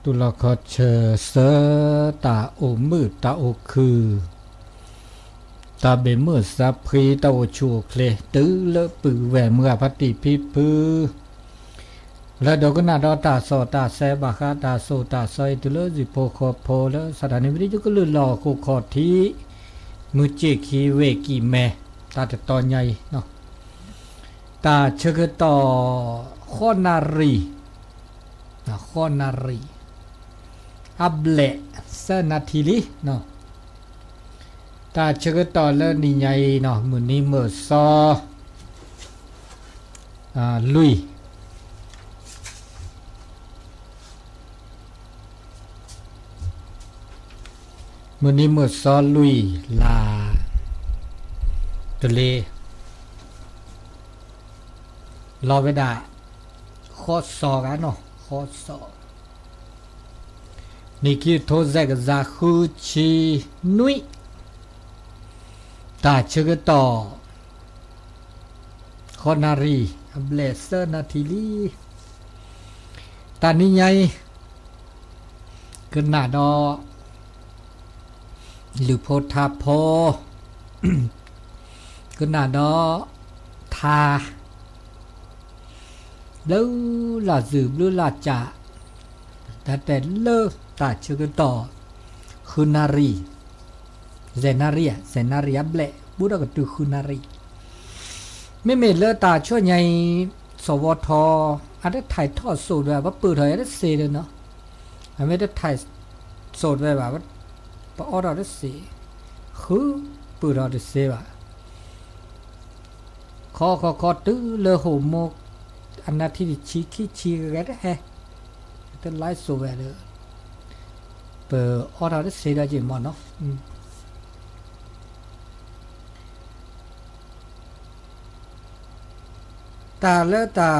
တူၢ်လိာ်ခီၣ်ဆၢ ဆၢတၢ်အိၣ်မုာ်တၢ်အိၣ်ခုၣ်, တၢ်ဘၣ်မုာ်စၢ်ဖှံ တၢ်အိၣ်ဆူၣ်အိၣ်ချ့ တုၤလၢပုၢ်ဝဲၢ်မုၢ်ဂၢ်ဖါတံၢ်ဖံဖု လၢဒိကနၣ်ဒီးတၢ်စီတၢ်ဆှံ ဘၣ်ဃးတၢ်စိၢ်တၢ်ဆှံအံၤ တုၤလၢဟံၣ်ဖိဃီဖိ လၢ ဆၣ်တၣ်နံၤ ဝံဒံယကလုၢ်လီၢ် ဟီၣ်ခိၣ်ခီၣ်ထံး မုၢ်ဆ့ၣ်ခံဝ့ၢ်ကံၢ်မဲ တၢ်တတီညါအံၤ တၢ်ဆၢကတီၢ် ဃိးနၣ်ရံၣ်, ဃိးနၣ်ရံၣ် အဘျဲၣ်သၢနၣ်ထံၣ်လံ. တၢ်ဆၢကတီၢ်လၢနံၤညါအံၤ မုၢ်နံၤမုၢ်သီ လွံၢ် မုၢ်နံၤမုၢ်သီလွံၢ် လါတလ့ၤ လီၤဝဲဒၣ် ဃိးစီၤဂၤနီၤ ဃိးစီၤ, နံၣ်ခံကထိ စဲးကစၢ် ဃုဆံနွံ, တၢ်ဆၢကတီၢ် ဃိးနၣ်ရံၣ် အဘျဲၣ်သၢနၣ်ထံၣ်လံ. တၢ်နံၤညါအံၤ ကနၣ်ဒီး လုၢ်ဖိထါဖိ, ကနၣ်ဒီး ထါ ဘျုးလၢ်စုၣ်ဘျုးလၢ်ကၠး, တၢ်တဲလၢတၢ်ဆၢကတီၢ် ဃုနၣ်ရံၣ်, စဲးနၣ်ရံၣ်ဧါ, စဲးနၣ်ရံၣ်အဘျဲၣ် ဘူးဒီးကတုၤဃုနၣ်ရံၣ်, မ့မ့ၢ်လၢတၢ်ဆူညါအံၤ စီၤဝီထီ အတထံၣ်ထီၣ်စိးဒီး ပပုာ်ထီၣ်ယၤတစ့းဒီးနီၤ, အမ့ၢ်တထံၣ်စိးဒီးဘၣ် ပအီထီၣ်တစ့း, ဃုပုာ်ထီၣ်တစ့းဘၣ် ခီခီခီတုၤလၢဟိၣ်မိၢ် အနၣ်ထံၣ်တဆံခံဆံဂဲၤတဟဲ, တလါစိးဝဲဒီး ပအီထီၣ်တစ့းဒီးက့ၤမ့ၢ်နီၤ. တၢ်လၢတၢ်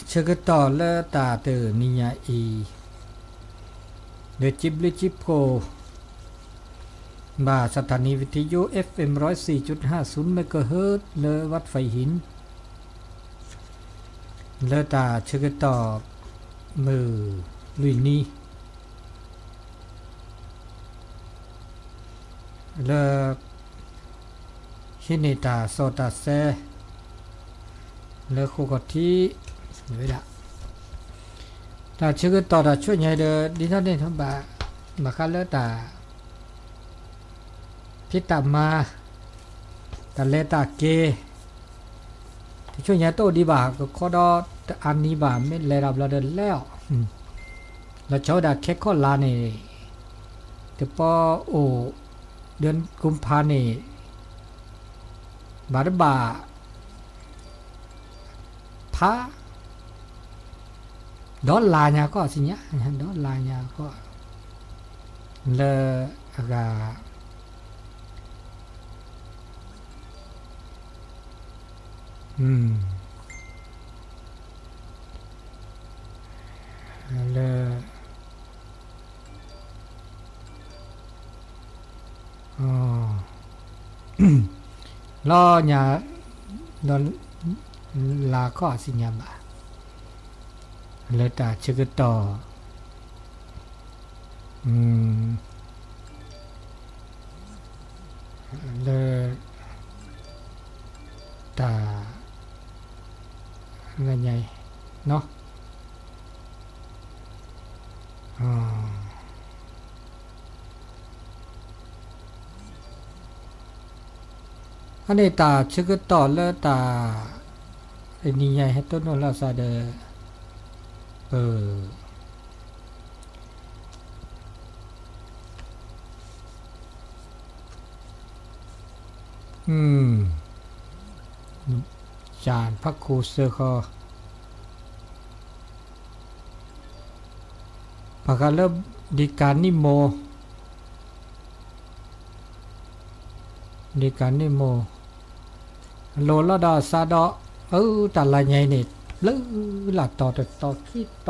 ဆၢကတီၢ်လၢတၢ်တနံၤညါအံၤ လၢကံဘျုးကံဖှိၣ် ဘၣ် စၣ်တၣ်နံၤ ဝံထံယိ FM ร้อยสี่จุดห้าศูนย์ megahertz လၢ วัดไผ่หิน လၢတၢ်ဆၢကတီၢ် မုၢ်လွံၢ်နံၤ လၢ ဟံးန့ၢ်တၢ်စီတၢ်ဆှံ လၢဃိၣ်ခီၣ်ထံး ဝဲဒၣ် တၢ်ဆၢကတီၢ်တၢ်ဆူညါဒီး ဒ်ထီၣ်န့ၣ်ထီၣ်ဘၣ် ဘၣ်ဃးလၢတၢ် ဖံးတၢ်မၤ တၢ်လဲၤတၢ်က့ၤ တၢ်ဆူညါတအိၣ်ဒံးဘၣ် ကခီဒီးတအါနံၤဘၣ် မ့ၢ်လဲၤတၢ်ဘျီဒီးလဲၤအီၤ လီၤဆီဝဲဒၣ်ခဲခီၣ်လါန့ၣ် တပီအိၣ် ဒၢကုမ်ဖါန့ၣ် ဘၣ်တဘၣ် ဖး ဒီးလါညါကီၢ်စံညါ ဒီးလါညါကီၢ် လၢအဂၤ လၢ လီၤညါ ဒီး လါခီၣ်စံညါဘၣ် လၢတၢ်ဆၢကတီၢ် လၢ တၢ် လၢညါအံၤ နီၤ အန့ၣ်တၢ်ဆၢကတီၢ်လၢတၢ် တနံၤညါအံၤ ဟဲတိၢ်နီၣ်လိာ်သးဒီး ပ ကၠၣ်ဖးခိၣ်စၢဃီ ဘၣ်ဃးလၢ ဒံကၤနံၣ်မိၢ် ဒံကၤနံၣ်မိၢ် လိၤလီၤဒီးစးဒီး အၢ တၢ်လၢညါအံၤန့ၣ် ဘျုးလၢ်တီၤတတီၤခံတီၤ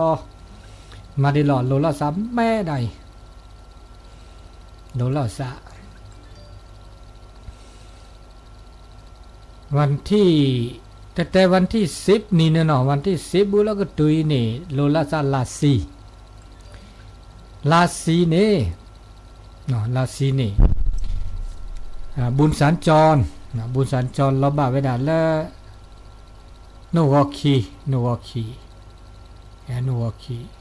မၤဒ်လီၤ လိၤလီၤစးမဲဒၣ်အံၤ လိၤလီၤစး วันที่ တဲတဲ วันที่สิบ နံၤန့ၣ်နီၤ วันที่สิบ ဘူးလၢကတုၤအံၤန့ၣ် လိၤလီၤစးလါဆံ လါဆံ လါဆံန့ၣ်, လါဆံန့ၣ်, ဘူၣ်စၣ်ကၠီ, ဘူၣ်စၣ်ကၠီလီၤဘၣ်ဝဲဒၣ်လၢ နိၣ်ဂီၤခံ, နိၣ်ဂီၤခံ, နိၣ်ဂီၤ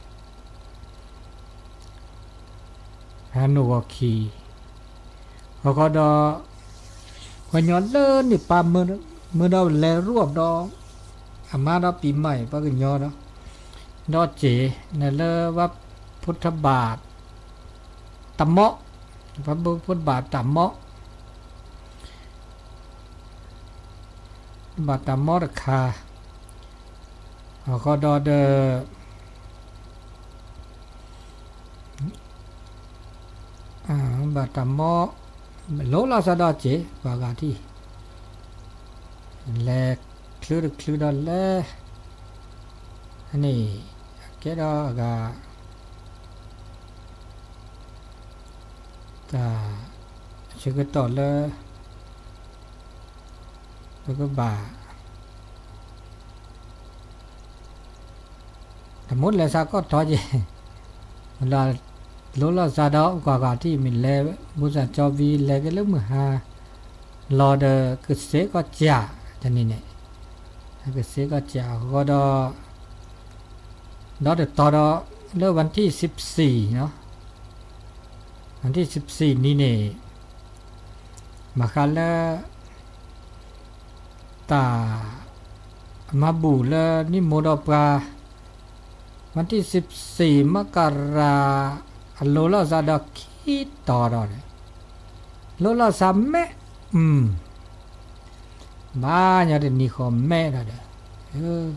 ခံ, နိၣ်ဂီၤခံ, အဃိဒီး ပှၤကညီလၢန့ၣ်ပၢ်မုၢ်ဒီးလဲၤရူၢ်အီၤဒီး အမါဒီးပံၤမၤအံၤ ပှၤကညီဒီး ဒီးစ့ၢ် နလၢဝဲဖိထဘၣ်တၢ်မီ, ပှၤဖိထဘၣ်တၢ်မီ, ဘၣ်တၢ်မီတခါ, အဃိဒီးဒီး ဘၣ်တၢ်မီ, လိလီၤစၢ်ဒီးစ့ၢ် ပှၤဂၤထံၣ်, လဲၤချုးတချုးဒီးလဲၤ, န့ၣ် အကဲဒီးအဂၤ တၢ်ဆၢကတီၢ်လၢ ပကဘၣ် တမူလဲၤစးကီၢ်ထီက့ၤ, လၢ လိလီၤစၢ်ဒီးကွၢ်ကွၢ်ထံၣ်မ့ၢ်လဲၤ ဘူၣ်စၣ်ကၠီဝံၤ လဲၤက့ၤလၢမုၢ်ဟါလီၤဒီး ကစ့ကီၢ်စၢ် တနံၤန့ၣ်, ကစ့ကီၢ်စၢ်အဃိဒီး ဒီးတတီၤဒီး လၢ วันที่สิบสี่ နီၤ, วันที่สิบสี่ နံၤန့ၣ် ဘၣ်ဃးလၢ တၢ်မၤဘူၣ်လၢနံၣ်မိၢ်ဒီးပှၤ วันที่สิบสี่ မကရၤ အလိၤလီၤစၢ်ဒီးခံတီၤဒီး လိၤလီၤစၢ်မဲာ်, ဘၣ်ညီတနံၤဃီမဲာ်ဒီးဒီး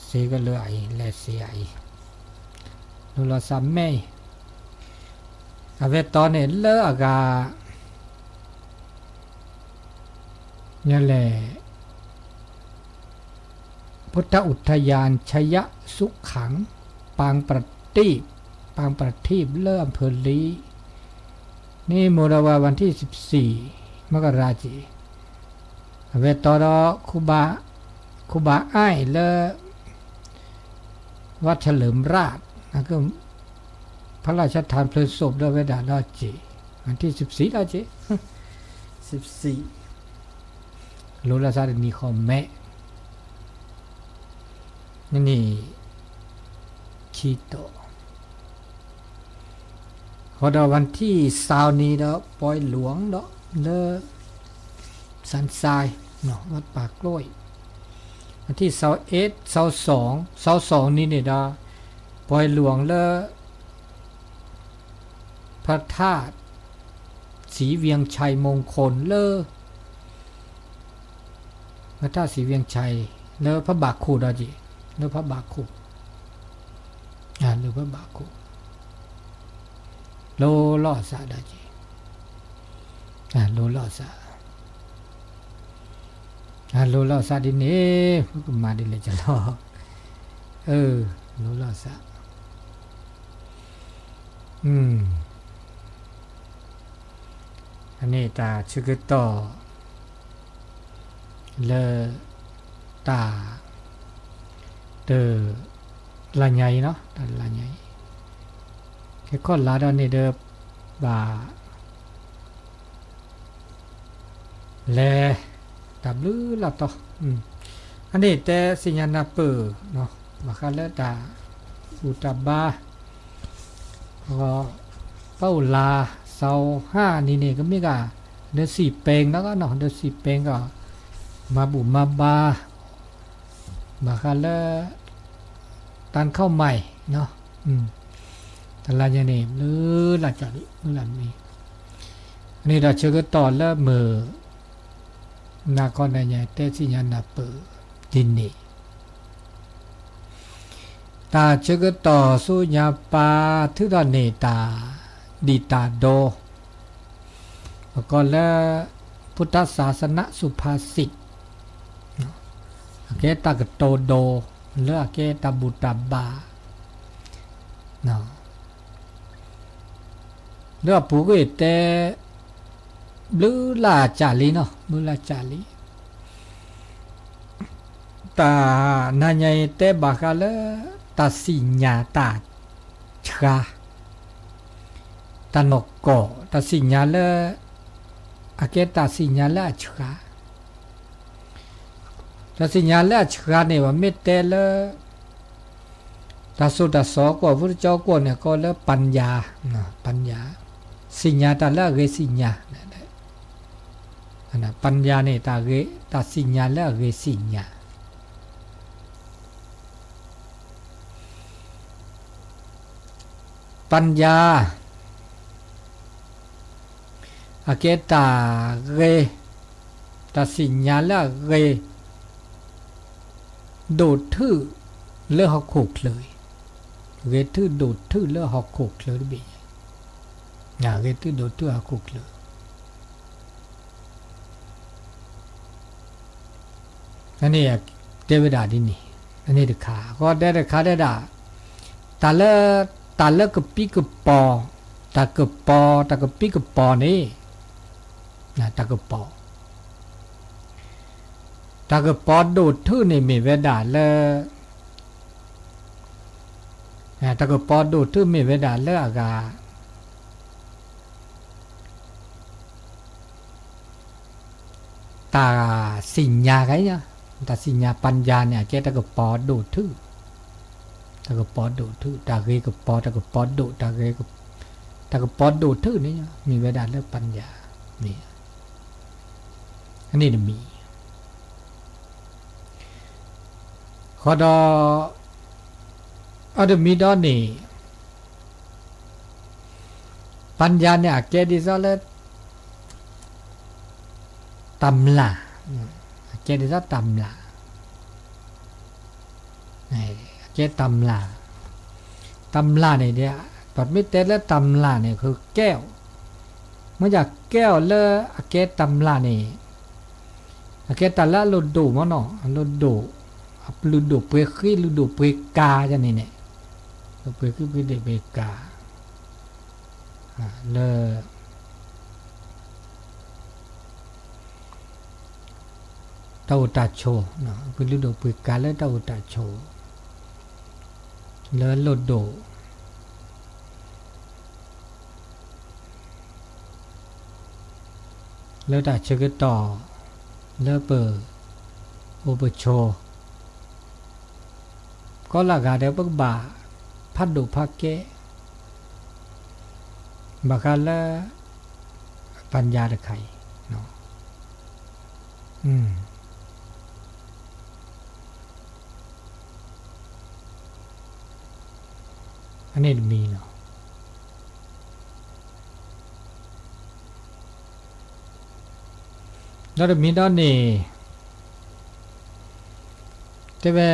စ့ကလၢအံၤ လဲၤစ့အံၤ လိၤလီၤစၢ်မဲာ်အံၤ အဝဲတီန့ၣ်လၢအဂၤ ညါလဲၣ် พุทธอุทยานชัยสุขัง ปางประทีป ปางประทีป လၢอำเภอลี နံၣ်မိၢ်ဒီးပှၤ วันที่สิบสี่ มกรา က့ၤ အဝဲတီဒီး ครูบา ครูบา อ้าย လၢ วัดเฉลิมราษฎร์ พระราชทานเพลิงศพ ဒီးဝဲဒၣ်ဒီးက့ၤ วันที่สิบสี่ ဒီးက့ၤ สิบสี่ လိၤလီၤစၢ်တနံၤဃီမဲာ် နံၣ် ခံတီၤ ဃီဒီး วันที่ซาว နံၤဒီး ปอยหลวง ဒီး လၢ สันทราย วัดป่ากล้วย วันที่ซาวเอ็ด ซาวสอง ซาวสอง နံၤန့ၣ်ဒီး ปอยหลวง လၢ พระธาตุศรีเวียงชัยมงคล လၢ พระธาตุศรีเวียงชัย လၢ พระบาท โขด ဒီးက့ၤ လၢ พระบาท โขด လၢ พระบาท โขด လိၤလီၤစၢ်ဒီးက့ၤ လိၤလီၤစၢ် လိၤလီၤစၢ်ဒ်န့ၣ် ပကမၤဒ်လဲၣ်ကလီ အၢ လိၤလီၤစၢ် အန့ၣ်တၢ်ဆၢကတီၢ် လၢ တၢ် တ လါညါအံၤနီၤ တၢ်လါညါအံၤ ကဲခီၣ်လါဒီးန့ၣ်ဒီး ဘၣ် လဲၤ တၢ်ဘျုးလၢ်တီၤ အန့ၣ်တဲသ့ၣ်ညါနၢ်ပၢၢ် ဘၣ်ဃးလၢတၢ်ဘူၣ်တၢ်ဘါ ပအိၣ်လၢ စှၤဟါနံၤန့ၣ် ကမ့ၢ်ဂ့ၤ ဒီးစံးပဲကီးနီၤ ဒီးစံးပဲကီး မၤဘူၣ်မၤဘါ ဘၣ်ဃးလၢ တၢ်ခီၣ်မၤ တလါညါန့ၣ် ဘျုးလၢ်ကၠီလံ ဘျုးလၢ်မံၤ အန့ၣ်ဒီးဆၢကတီၢ်လၢမုၢ် နၤခီနၤညါ တဲသ့ၣ်ညါနၢ်ပၢၢ်ဒ်န့ၣ် တၢ်ဆၢကတီၢ်ဆူညါပၢ် ထုးထီၣ်န့ၢ်တၢ်ဒံၣ်တၢ်ဒိ ပကိးလၢ พุทธศาสนสุภาษิต အကဲတၢ်ကတိၤဒိ လၢအကဲတၢ်ဘူၣ်တၢ်ဘါ လၢအပူၤကွံာ်တဲ ဘျုးလၢ်ကၠၢ်လံနီၤ ဘျုးလၢ်ကၠၢ်လံ တၢ်နၤညါအံၤတဲဘၣ်ဃးလၢ တၢ်စံၣ်ညါတၢ် ဆှါ, တၢ်နီၢ်ကီၢ်, တၢ်သ့ၣ်ညါလၢ, အကဲတၢ်သ့ၣ်ညါလၢအဆှါ, တၢ်သ့ၣ်ညါလၢအဆှါန့ၣ် ပမ့ၢ်တဲလၢ တၢ်သိၣ်တၢ်သီအကီၢ် ဖိတကၠိကီၢ်န့ၣ် ကိးလၢ ပၢၣ်ယၣ်, ပၢၣ်ယၣ်, သ့ၣ်ညါတၢ်လၢအဂ့ၤသ့ၣ်ညါ, ပၢၣ်ယၣ်န့ၣ် တၢ်ဂ့ၤ, တၢ်သ့ၣ်ညါလၢအဂ့ၤသ့ၣ်ညါ ပၢၣ်ယၣ်, အကဲတၢ်ဂ့ၤ, တၢ်သ့ၣ်ညါလၢအဂ့ၤ, ဒိၣ်ထူၣ်လၢဟီၣ်ခိၣ်ချၢအံၤ, ဂ့ၤထူၣ်ဒိၣ်ထူၣ်လၢဟီၣ်ခိၣ်ချၢတဘ့ၣ်, ဂ့ၤထူၣ်ဒိၣ်ထူၣ်ဟီၣ်ခိၣ်ချၢ အန့ၣ်တဲဝဲဒၣ်ဒ်န့ၣ်, အန့ၣ်တခါ, အဃိတဲတခါတဲဒၣ်, တၢ်လၢ, တၢ်လၢကပံကပီၤ, တၢ်ကပီၤ, တၢ်ကပံကပီၤန့ၣ်, တၢ်ကပီၤ, တၢ်ကပီၤဒိၣ်ထူၣ်န့ၣ်မ့ၢ်ဝဲဒၣ်လၢ, တၢ်ကပီၤဒိၣ်ထူၣ်မ့ၢ်ဝဲဒၣ်လၢအဂၤ တၢ်သ့ၣ်ညါ, တၢ်သ့ၣ်ညါ ပၢၣ်ယၣ်န့ၣ် အကဲတၢ်ကပီၤဒိၣ်ထူၣ်, တၢ်ကပီၤဒိၣ်ထူၣ်, တၢ်ဂ့ၤကပီၤ, တၢ်ကပီၤဒိၣ်, တၢ်ဂ့ၤ, တၢ်ကပီၤဒိၣ်ထူၣ်န့ၣ် မ့ၢ်ဝဲဒၣ်လၢပၢၣ်ယၣ်, မ့ၢ်, အန့ၣ်တမံၤ ဃီဒီး, အတမံၤဒီးန့ၣ်, ပၢၣ်ယၣ်န့ၣ် အကဲဒ်သိးလၢ တၢ်မျၢ်, အကဲဒ်သိးတၢ်မျၢ်, အကဲတၢ်မျၢ်, တၢ်မျၢ်န့ၣ်, ပမ့ၢ်တဲလၢတၢ်မျၢ်န့ၣ် ကဲအီၤ, မ့ၢ်ယကဲအီၤလၢအကဲတၢ်မျၢ်န့ၣ် အကဲတၢ်လၢအလိၣ်ဒိၣ်မ့ၢ်နီၤ, အလိၣ်ဒိၣ်, အပျုၤဒိၣ်ပှ့ၤဃံ လုၢ်ဒိၣ်ပှ့ၤကၤယန့ၣ်န့ၣ်, ပှ့ၤဃံပှ့ၤဒ့ၣ်ပှ့ၤကၤ, လၢ တၢ်အိၣ်တၢ်ဆိး, ပှ့ၤလုၢ်ဒိၣ်ပှ့ၤကၤလၢတၢ်အိၣ်တၢ်ဆိး, လၢလိၣ်ဒိၣ် လၢတၢ်ဆၢကတီၢ်, လၢပအိၣ်ပဆိး, ကီလၢအဂၤဒီး ပကဘၣ်ဖးဒိၣ်ဖးကဲ, ဘၣ်ဃးလၢ ပၢၣ်ယၣ်တခါအံၤ, အန့ၣ်တမံၤလီၤ. ဒီးတမံၤဒီးန့ၣ်, တဲဝဲ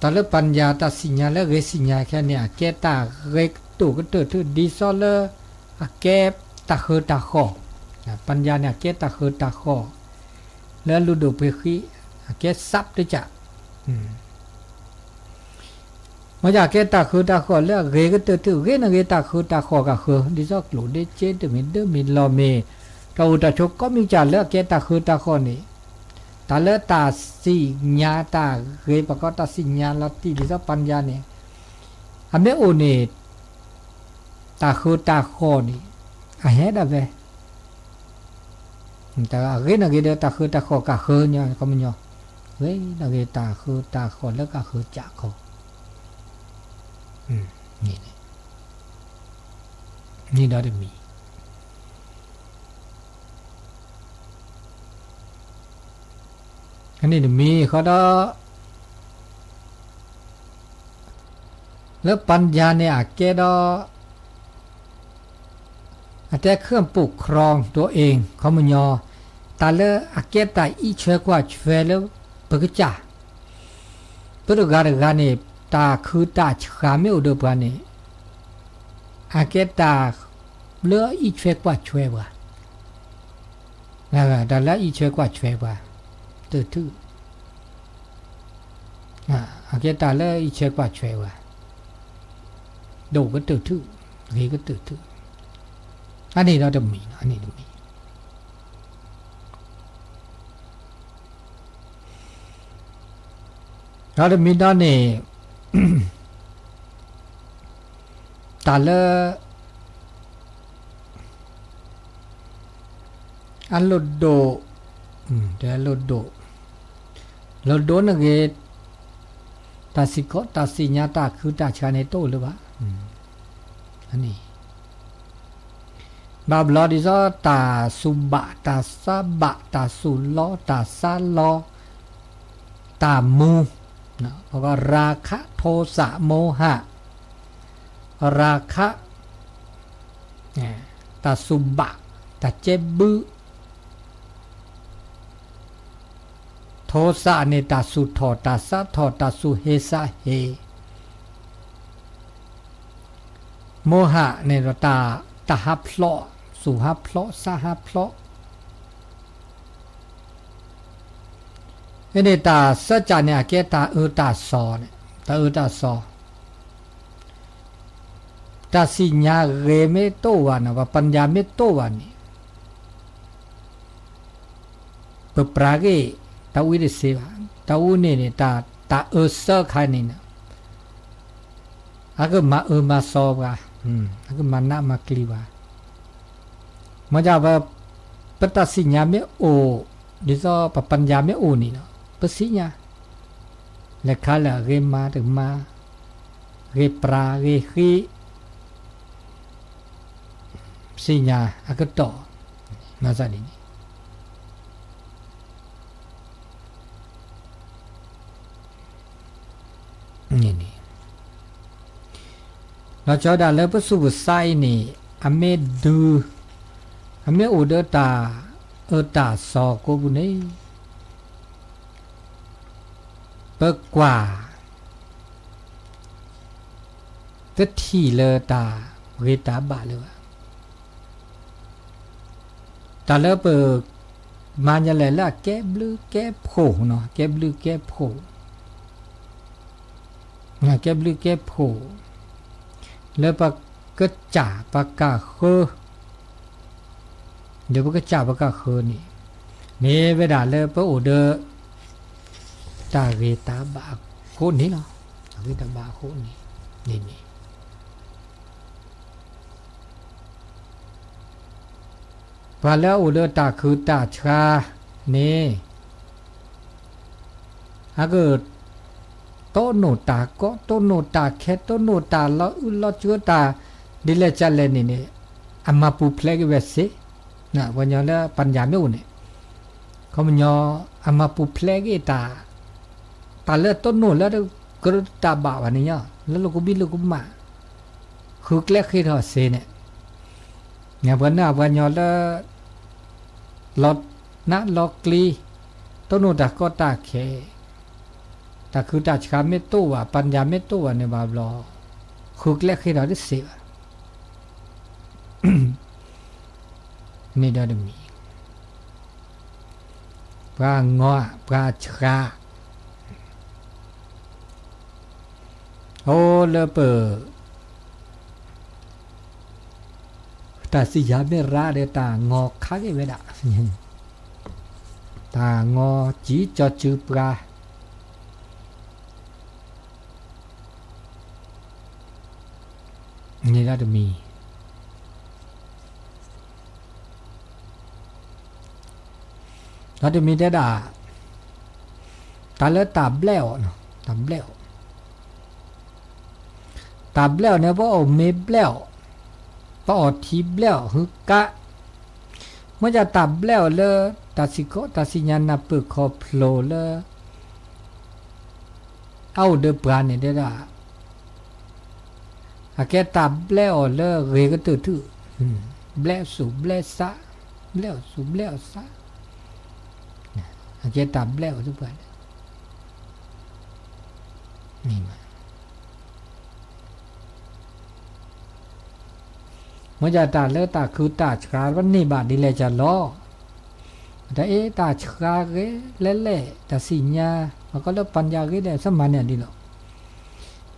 တၢ်လၢပၢၣ်ယၣ်တၢ်သ့ၣ်ညါလၢအဂ့ၤသ့ၣ်ညါခဲန့ၣ် အကဲတၢ်ဂ့ၤကတိၢ်ကတၢၢ်ထူၣ်ဒ်သိးလၢ အကဲတၢ်ဃၢတၢ်ဃီၣ်, ပၢၣ်ယၣ်န့ၣ် အကဲတၢ်ဃၢတၢ်ဃီၣ်, လၢအလုၢ်ဒိၣ်ပှ့ၤဃံ, အကဲစးတကး မ့ၢ်ယကဲတၢ်ဃၢတၢ်ဃီၣ်လၢအဂ့ၤကတၢၢ်ထူၣ်, ဂ့ၤန့ၣ်ဂ့ၤတၢ်ဃၢတၢ်ဃီၣ်ကဃၢ, ဒ်သိးကျိၣ်ဒ့စ့တမ့ၢ်ဒၢမ့ၢ်လီၢ်မ့ၢ်, တၢ်အိၣ်တၢ်ဆိးကိးမံၤကၢ်လၢအကဲတၢ်ဃၢတၢ်ဃီၣ်န့ၣ်, တၢ်လၢတၢ်သ့ၣ်ညါတၢ်ဂ့ၤ ပှၤကိးတၢ်သ့ၣ်ညါလီၤတံၢ်ဒ်သိးပၢၣ်ယၣ်န့ၣ်, အမ့ၢ်အိၣ်န့ၣ် တၢ်ဃၢတၢ်ဃီၣ်န့ၣ် အဟဲဒၣ်ဝဲ အဂ့ၤန့ၣ်ဂ့ၤဒီးတၢ်ဃၢတၢ်ဃီၣ်ကဃၢညီ ခီပညီ, ဂ့ၤန့ၣ်ဂ့ၤတၢ်ဃၢတၢ်ဃီၣ်လၢကဃၢကၠးခီ, န့ၣ်ဒီးတမံၤ, န့ၣ်တမံၤဃီဒီး လၢပၢၣ်ယၣ်န့ၣ်အကဲဒီး အတဲ เครื่องปกครองตัวเอง ခီပညီ, တၢ်လၢအကဲတၢ်အံးဆွဲကွၢ်ဆွဲလၢပကစၢ်, ပတဂၤတဂၤန့ၣ် တၢ်ခုၣ်တၢ်ဆှးမ့ၢ်အိၣ်ဒီးပှၤန့ၣ်, အကဲတၢ်လၢအံးဆွဲကွၢ်ဆွဲပှၤ, တၢ်လၢအံးဆွဲကွၢ်ဆွဲပှၤ, တၢၢ်ထူၣ် အကဲတၢ်လၢအံးဆွဲကွၢ်ဆွဲပှၤ, ဒိၣ်ကတၢၢ်ထူၣ်, ဂ့ၤကတၢၢ်ထူၣ်, အန့ၣ်ဒီးတမံၤ, အန့ၣ်တမံၤ, ဒီးတမံၤဒီးန့ၣ် တၢ်လၢ အလိၣ်ဒိၣ်, တဲလိၣ်ဒိၣ်, လိၣ်ဒိၣ်န့ၣ်ဂ့ၤ, တၢ်စံၣ်ကီးတၢ်စံၣ်ညါတၢ်ခုတၢ်ဆှါန့ၣ်တအိၣ်လၢၤဘၣ်. အန့ၣ် ဘၣ်ဘျီဒ်သိး တၢ်စူၢ်ဘၣ် တၢ်စၢ်ဘၣ် တၢ်စူၢ်လီ တၢ်စၢ်လီ တၢ်မူ, ပက ရာဂ ထိသ မိဟ ရာဂ တၢ်စူၢ်ဘၣ် တၢ်ကဲဘုး, ထိသ န့ၣ် တၢ်စူၢ်ထီၣ် တၢ်စၢ်ထီၣ် တၢ်စူၢ်ဟ့သးဟ့, မိဟ န့ၣ်ဒီး တၢ်ဟးဖျိး စူၢ်ဟးဖျိး စၢ်ဟးဖျိး, အန့ၣ် တၢ်စၢကၢ်န့ၣ် အကဲတၢ်အၢတၢ်သီန့ၣ် တၢ်အၢတၢ်သီ, တၢ်စံၣ်ညါဂ့ၤမ့ၢ်တအိၣ်ဘၣ်န့ၣ် ပှၤပညၣ်မ့ၢ်တအိၣ်ဘၣ်န့ၣ် ပပြးဂ့ၢ် တၢ်အူတစ့ဘၣ်, တၢ်အူန့ၣ်န့ၣ် တၢ်အၢစၢခါန့ၣ်န့ၣ် အကမၤအၢမၤသီပှၤ, အကမၤနးမၤကျံၤပှၤ, မ့ၢ်ဒ် ပတၢ်စံၣ်ညါမ့ၢ်အိၣ်, ဒ်သိးပပညၣ်မ့ၢ်အိၣ်န့ၣ်လီၤ ပစံၣ်ညါ, လဲၤခါလၢအဂ့ၤမၤတကမၤ, ဂ့ၤပြးဂ့ၤဃ့ ပစံၣ်ညါအကတီၢ်, မၤသးဒ်န့ၣ် န့ၣ်, ဒီးကၠီဒၣ်လၢပသူၣ်ပသးအံၤန့ၣ် အမ့ၢ်ဒုး, အမ့ၢ်အိၣ်ဒီးတၢ်အၢတၢ်သီကိးပူၤန့ၣ် ပကွၢ် တထံၣ်လၢတၢ်ဂ့ၤတၢ်ဘၣ်လၢၤဘၣ်. တၢ်လၢပ မၤညါလဲၣ်လၢအကဲဘျုးကဲဖှိၣ်နီၤ, ကဲဘျုးကဲဖှိၣ်, ကဲဘျုးကဲဖှိၣ်, လၢပကစၢ်ပကဃၢၤ, ဒီးပကစၢ်ပကဃၢၤန့ၣ် မ့ၢ်ဝဲဒၣ်လၢပအိၣ်ဒီး တၢ်ဂ့ၤတၢ်ဘၣ်အဃိန့ၣ်လီၤ. တၢ်ဂ့ၤတၢ်ဘၣ်အဃိန့ၣ်, န့ၣ်န့ၣ် ပှၤလၢအအိၣ်ဒီးတၢ်ခုတၢ်ဆှါန့ၣ် အက တိၢ်နီၣ်တၢ်ကီ တိၢ်နီၣ်တၢ်ခဲ တိၢ်နီၣ်တၢ်လီၤအုၣ်လီၤကၠိ တၢ်ဒ်လဲၣ်ကလဲၣ်န့ၣ်န့ၣ် အမၤပူၤဖျဲးက့ၤဝဲစ့ၢ်, ပှၤကညီလၢပညၣ်မ့ၢ်အိၣ်န့ၣ် ခီပညီ အမၤပူၤဖျဲးက့ၤတၢ်, တၢ်လၢတိၢ်နီၣ်လၢကရၢတၢ်ဘၣ်ဘၣ်န့ၣ်ညီ လၢလိာ်ကဘံၣ်လိာ်ကမၣ် ဃုကျဲဃ့ထီၣ်စ့ၢ်န့ၣ်, ပှၤန့ၣ်ပှၤကညီလၢ လီၤနးလီၤကျံ, တိၢ်နီၣ်တၢ်ကီတၢ်ခဲ, တၢ်ခုတၢ်ဆှါမ့ၢ်တအိၣ်ဘၣ် ပညၣ်မ့ၢ်တအိၣ်ဘၣ်န့ၣ်ဘၣ်ဘျီ ဃုကျဲဃ့ထီၣ်တစ့ၢ်ဘၣ်. မ့ၢ်ဒီတမံၤ ပှၤငီ ပှၤဆှါ အိၣ်လၢပ တၢ်စံၣ်ယၤမ့ၢ်ရါဒီးတၢ်ငီခါက့ၤဝဲဒၣ်, တၢ်ငီစံၣ်ကၠီစုပှၤ န့ၣ်ဒၣ်တမံၤ, ဒီးတမံၤတဲဒၣ် တၢ်လၢတၢ်ဘျဲးအီၤ, တၢ်ဘျဲးအီၤ, တၢ်ဘျဲးအီၤန့ၣ် ပအီၣ်မ့ၤဘျဲးအီၤ, ပအီၣ်ထံဘျဲးအီၤ ဟုကါ, မ့ၢ်ဒၣ်တၢ်ဘျဲးအီၤလၢ တၢ်စံၣ်ကီးတၢ်စံၣ်ညါနၢ်ပၢၢ်ခီဖျိလၢ အအိၣ်ဒီးပှၤန့ၣ်တဲဒၣ် အကဲတၢ်ဘျဲးအီၤလၢဂ့ၤကတၢၢ်ထူၣ်, ဘျဲးသူၣ်ဘျဲးသး, ဘျဲးအီၤသူၣ်ဘျဲးအီၤသး, အကဲတၢ်ဘျဲးအီၤသပှၢ်န့ၣ် မ့ၢ်ဒၣ်တၢ်လၢတၢ်ခုတၢ်ဆှါ ပန့ၢ်ဘၣ်ဒ်လဲၣ်ကလီၤ, တၢ်အ့ၣ်တၢ်ဆှါဂ့ၤလဲၣ်လဲၣ် တၢ်စံၣ်ညါ ပှၤကီလၢပညါဂ့ၤလဲၣ် သ့မၤန့ၢ်ဒ်လီၤ,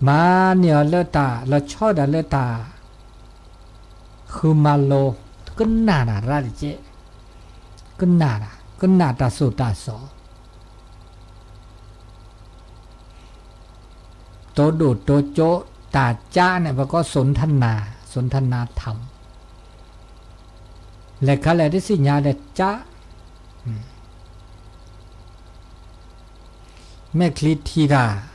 မၤန့ၢ်အီၤလၢတၢ်လီၤဆီဒၣ်လၢတၢ် ဃုမၤလိ ကနၣ်တၢ်ရၣ်တကဲ, ကနၣ်တၢ် ကနၣ်တၢ်သိၣ်တၢ်သီ မ့ၢ် တိဒိၣ်တိကၠိ တၢ်ကၠၢန့ၣ် ပကိး สนทนา สนทนาธรรม လဲၤခါလဲၣ်တသ့ၣ်ညါဒီးကၠၢ မဲာ်ချံထံၣ်တၢ်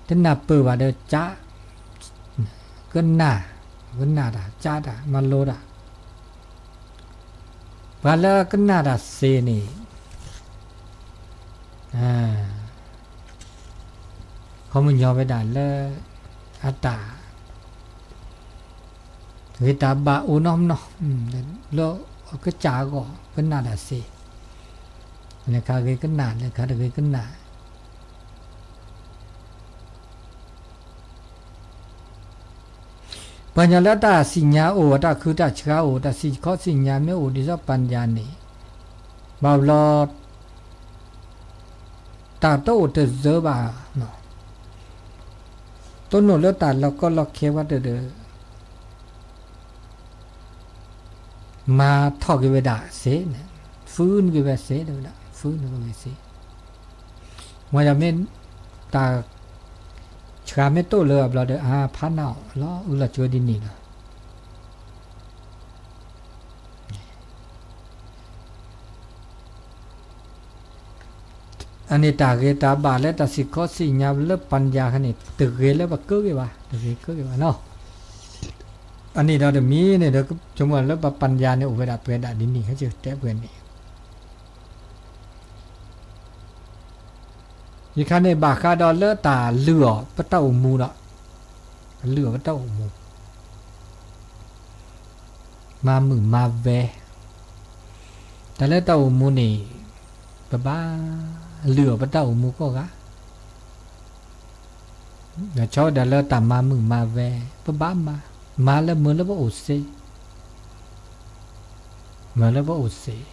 တနၢ်ပၢၢ်ဘၣ်ဒီးကၠၢ ကနၣ် ကနၣ်တၢ် ကၠၢတၢ် မၤလိတၢ် ပှၤလၢကနၣ်တၢ်သ့န့ၣ် ခီမညီဝဲဒၣ်လၢ အတၢ် ဂ့ၤတၢ်ဘၣ်အိၣ်နီတနီၤ လၢအကစၢ်အဂီၢ် ကနၣ်တၢ်သ့ လဲၤခါဂ့ၤကနၣ် လဲၤခါတဂ့ၤကနၣ် ပှၤကညီလၢတၢ်သ့ၣ်ညါအိၣ် တၢ်ခုတၢ်ဆှါအိၣ် တၢ်သ့ၣ်ခီသ့ၣ်ညါမ့ၢ်အိၣ်ဒ်သိးပၣ်ယၣ်န့ၣ် ဘၣ်ဘျီ တၢ်တအိၣ်တစၢဘၣ် တိၢ်နီၣ်လၢတၢ်လီၤကီလီၤခဲဝဲတဒၢး မၤထီၣ်က့ၤဝဲဒၣ်စ့န့ၣ် ဖုန့ၢ်က့ၤဝဲစ့ တဲဝဲဒၣ် ဖုန့ၢ်က့ၤဝဲစ့ မ့ၢ်ယမ့ၢ် တၢ်ဆှါမ့ၢ်တအိၣ်လၢအဘျီဒီး အါ ဖးနၢ်အီၤလီၤ အုၣ်လီၤကၠိဒ်န့ၣ်လီၤ. အန့ၣ်တၢ်ဂ့ၤတၢ်ဘၣ်လၢ တၢ်သ့ၣ်ခီသ့ၣ်ညါလၢပၣ်ယၣ်ခါန့ၣ် တဂ့ၤလၢပကၢက့ၤဘၣ် တဂ့ၤကၢက့ၤဘၣ်နီၤ. အန့ၣ်ဒီးတမံၤန့ၣ်ဒီး ဆိကမိၣ်လၢပပၣ်ယၣ်န့ၣ် အိၣ်ဝဲဒၣ်ပှဲၤဒၣ်ဒ်န့ၣ် ဟဲကတဲပှဲၤန့ၣ် ယခါန့ၣ်ဘၣ်ဃးဒီးလၢတၢ်လုၢ်အီၤပတၢ်အိၣ်မူဒီး လုၢ်အီၤပတၢ်အိၣ်မူ မၤမုာ်မၤဝဲ တၢ်လၢတၢ်အိၣ်မူန့ၣ် ပဘၣ်လုၢ်အီၤပတၢ်အိၣ်မူကိးဂၤ ဒီးဆီဝဲဒၣ်လၢတၢ်မၤမုာ်မၤဝဲ ပဘၣ်မၤ မၤလၢမုာ်လၢပအိၣ်စ့ မၤလၢပအိၣ်စ့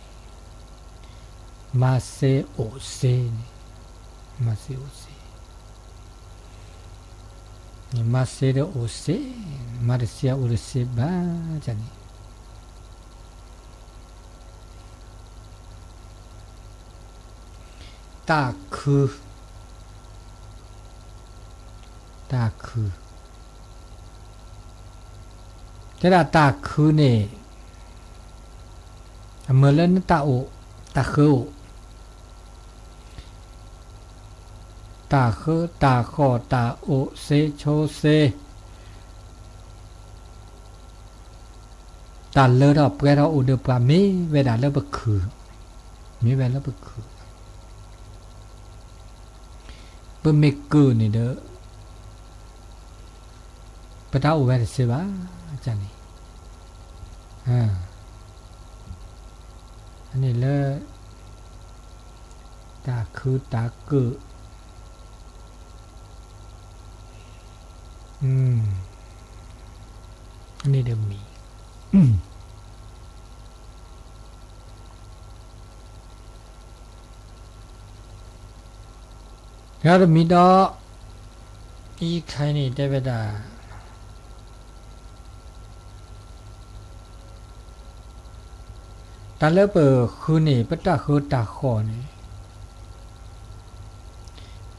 မၤစ့အိၣ်စ့န့ၣ် မၤစ့အိၣ်စ့ မၤစ့ဒီးအိၣ်စ့ မၤတစ့အိၣ်တစ့ဘၣ်န့ၣ် တၢ်ခု တၢ်ခု တဲဒၣ်တၢ်ခုန့ၣ် အမုာ်လၢနတၢ်အိၣ် တၢ်ဃၢအိၣ် တၢ်ဃၢတၢ်ဃီၣ်တၢ်အိၣ်စ့ဆိစ့ တၢ်လၢထီၣ်ပှဲၤထီၣ်အိၣ်ဒီးပှၤမ့ၢ်ဝဲဒၣ်လၢပခုၣ်, မ့ၢ်ဝဲလၢပခုၣ်, ပမ့ၢ်ကုၢ်န့ၣ်ဒီး ပတၢ်အိၣ်ဝဲတသ့ဘၣ်, န့ၣ်, န့ၣ်လၢ တၢ်ခုတၢ်ကုၢ် န့ၣ်တမံၤ, တမံၤဒီး အံၤခဲအံၤန့ၣ်တဲဝဲဒၣ် တၢ်လၢပဃုန့ၣ် ပတၢ်ဃၢတၢ်ဃီၣ်န့ၣ်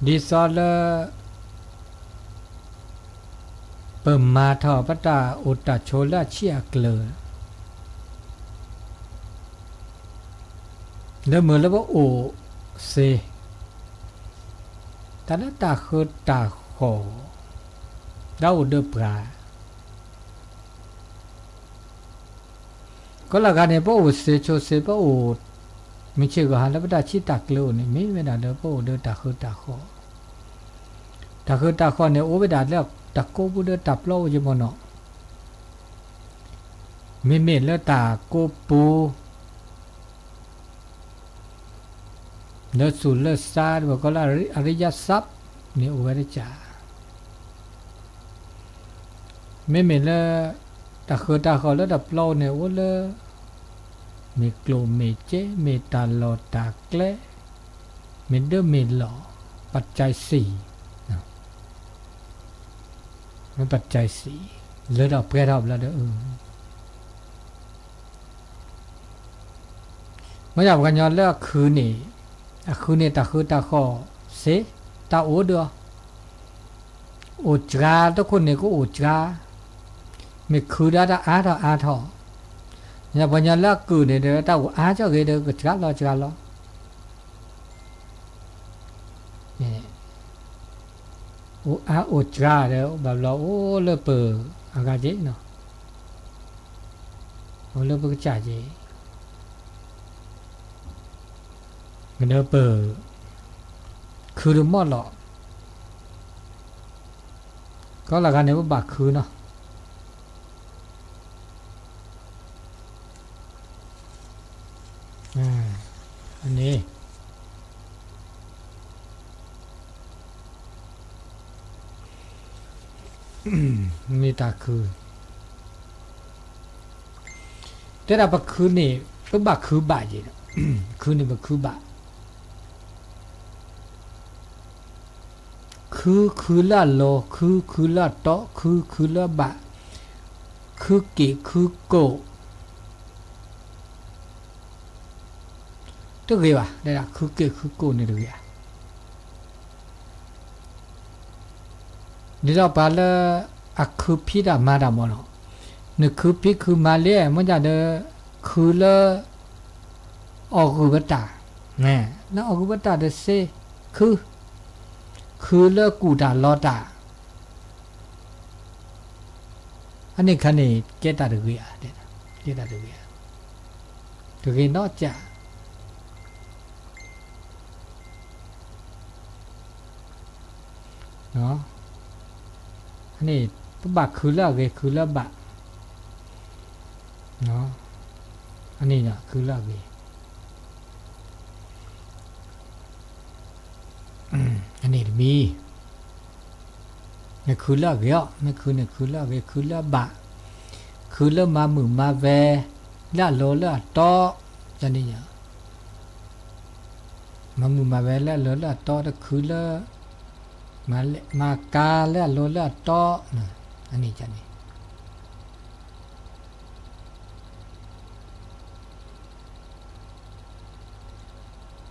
ဒ်သိးလၢ ပမၤထီၣ်ပတၢ်အိၣ်တၢ်ဆိးလၢအဆံးအကျၢၤ လၢမုာ်လၢပအိၣ်စ့, တၢ်လၢတၢ်ဃၢတၢ်ဃီၣ် တၢ်အိၣ်ဒီးပှၤ ကီလၢဂၤန့ၣ် ပအိၣ်စ့ဆိစ့ ပအိၣ် မုၢ်ဆ့ၣ်ဂီၤဟါလၢပတၢ်ဆံးတၢ်ကျၢၤအိၣ်န့ၣ် မ့ၢ်ဝဲဒၣ်လၢပအိၣ်ဒီးတၢ်ဃၢတၢ်ဃီၣ်, တၢ်ဃၢတၢ်ဃီၣ်န့ၣ် အိၣ်ဝဲဒၣ်လၢတၢ်ကိးပူၤဒီးတၢ်ပျီအိၣ်ယမီၢ်နီၤ, မ့မ့ၢ်လၢတၢ်ကိးပူၤ လၢသူၣ်လၢသး ပကိးလၢအရိယသပ်း န့ၣ်အိၣ်ဝဲတကး, မ့မ့ၢ်လၢ တၢ်ဃၢတၢ်ဃီၣ်လၢတၢ်ပျီန့ၣ်အိၣ်လၢ မ့ၢ်ကျိၣ်မ့ၢ်စ့ မ့ၢ်တၢ်လီၢ်တၢ်ကျဲ မ့ၢ်ဒၢမ့ၢ်လီၢ် ปัจจัยสี่, မ့ၢ် ปัจจัยสี่ လၢထီၣ်ပှဲၤထီၣ်ဘျီဒီး မ့ၢ်ယပှၤကညီလၢအခုန့ၣ်, အခုန့ၣ်တၢ်ဃၢတၢ်ဃီၣ်စ့, တၢ်အိၣ်ဒီးအီၤ, အိၣ်စှၤတခိၣ်န့ၣ်ကအိၣ်စှၤ, မ့ၢ်ခုးဒၣ်တၢ်အါထီၣ်အါထီၣ်, ပှၤညီလၢအကုၢ်န့ၣ်ဒီး တၢ်အိၣ်အါကၠီၣ်ဂ့ၤဒီး ကစှၤလီၤစှၤလီၤ, အိၣ်အါအိၣ်စှၤဒီး ဘၣ်ဘျီအိၣ်လၢပၢၤအဂၤက့ၤနီၤ, အိၣ်လၢပကစၢ်က့ၤ မ့ၢ်ဒီးပၢၤ ခုးတမီၢ်လီၤ, ကီလၢ်ဂၤန့ၣ် ပဘၣ်ခုးနီၤ, န့ၣ် မ့ၢ်တၢ်ခုး တဲဒၣ်ပခုးန့ၣ် ပဘၣ်ခုးဘၣ်က့ၤဒီး ခုးန့ၣ်ပခုးဘၣ်, ခုး ခုးလၢအလီၤ, ခုး ခုးလၢအတီ, ခုး ခုးလၢအဘၣ်, ခုးက့ၣ် ခုးကိၣ် တဂ့ၤဘၣ်, တဲဒၣ်ခုးက့ၣ်ခုးကိၣ်န့ၣ်တဂ့ၤဧါ, ဒ်သိးပှၤလၢ အခုးဖံးတၢ်မၤတၢ်မ့ၢ်နီၤ, နခုးဖံးခုးမၤလံ မ့ၢ်ဒၣ်ဒီး ခုးလၢ အီၣ်ဂုၢ်ဝဲတၢ်, လၢအီၣ်ဂုၢ်ဝဲတၢ်တစ့, ခုး, ခုးလၢကူၣ်တၢ်လီတၢ်, အန့ၣ်ခါန့ၣ် ကဲတၢ်တဂ့ၤဧါ, ကဲတၢ်တဂ့ၤဧါ, တဂ့ၤနီၢ်ကၠၢ် န့ၣ် ပဘၣ်ခုးလၢအဂ့ၤ ခုးလၢအဘၣ်, အန့ၣ်ခုးလၢအဂ့ၤ, အန့ၣ်တမံၤ နခုးလၢအဂ့ၤအီၤ, မ့ၢ်ခုးန့ၣ်ခုးလၢအဂ့ၤ ခုးလၢအဘၣ်, ခုးလၢမၤမုာ်မၤဝဲ လၢအလီၤလၢအတီ, န့ၣ် မၤမုာ်မၤဝဲလၢအလီၤလၢအတီ တခုးလၢ မၤကါလၢအလီၤလၢအတီ, အန့ၣ်န့ၣ်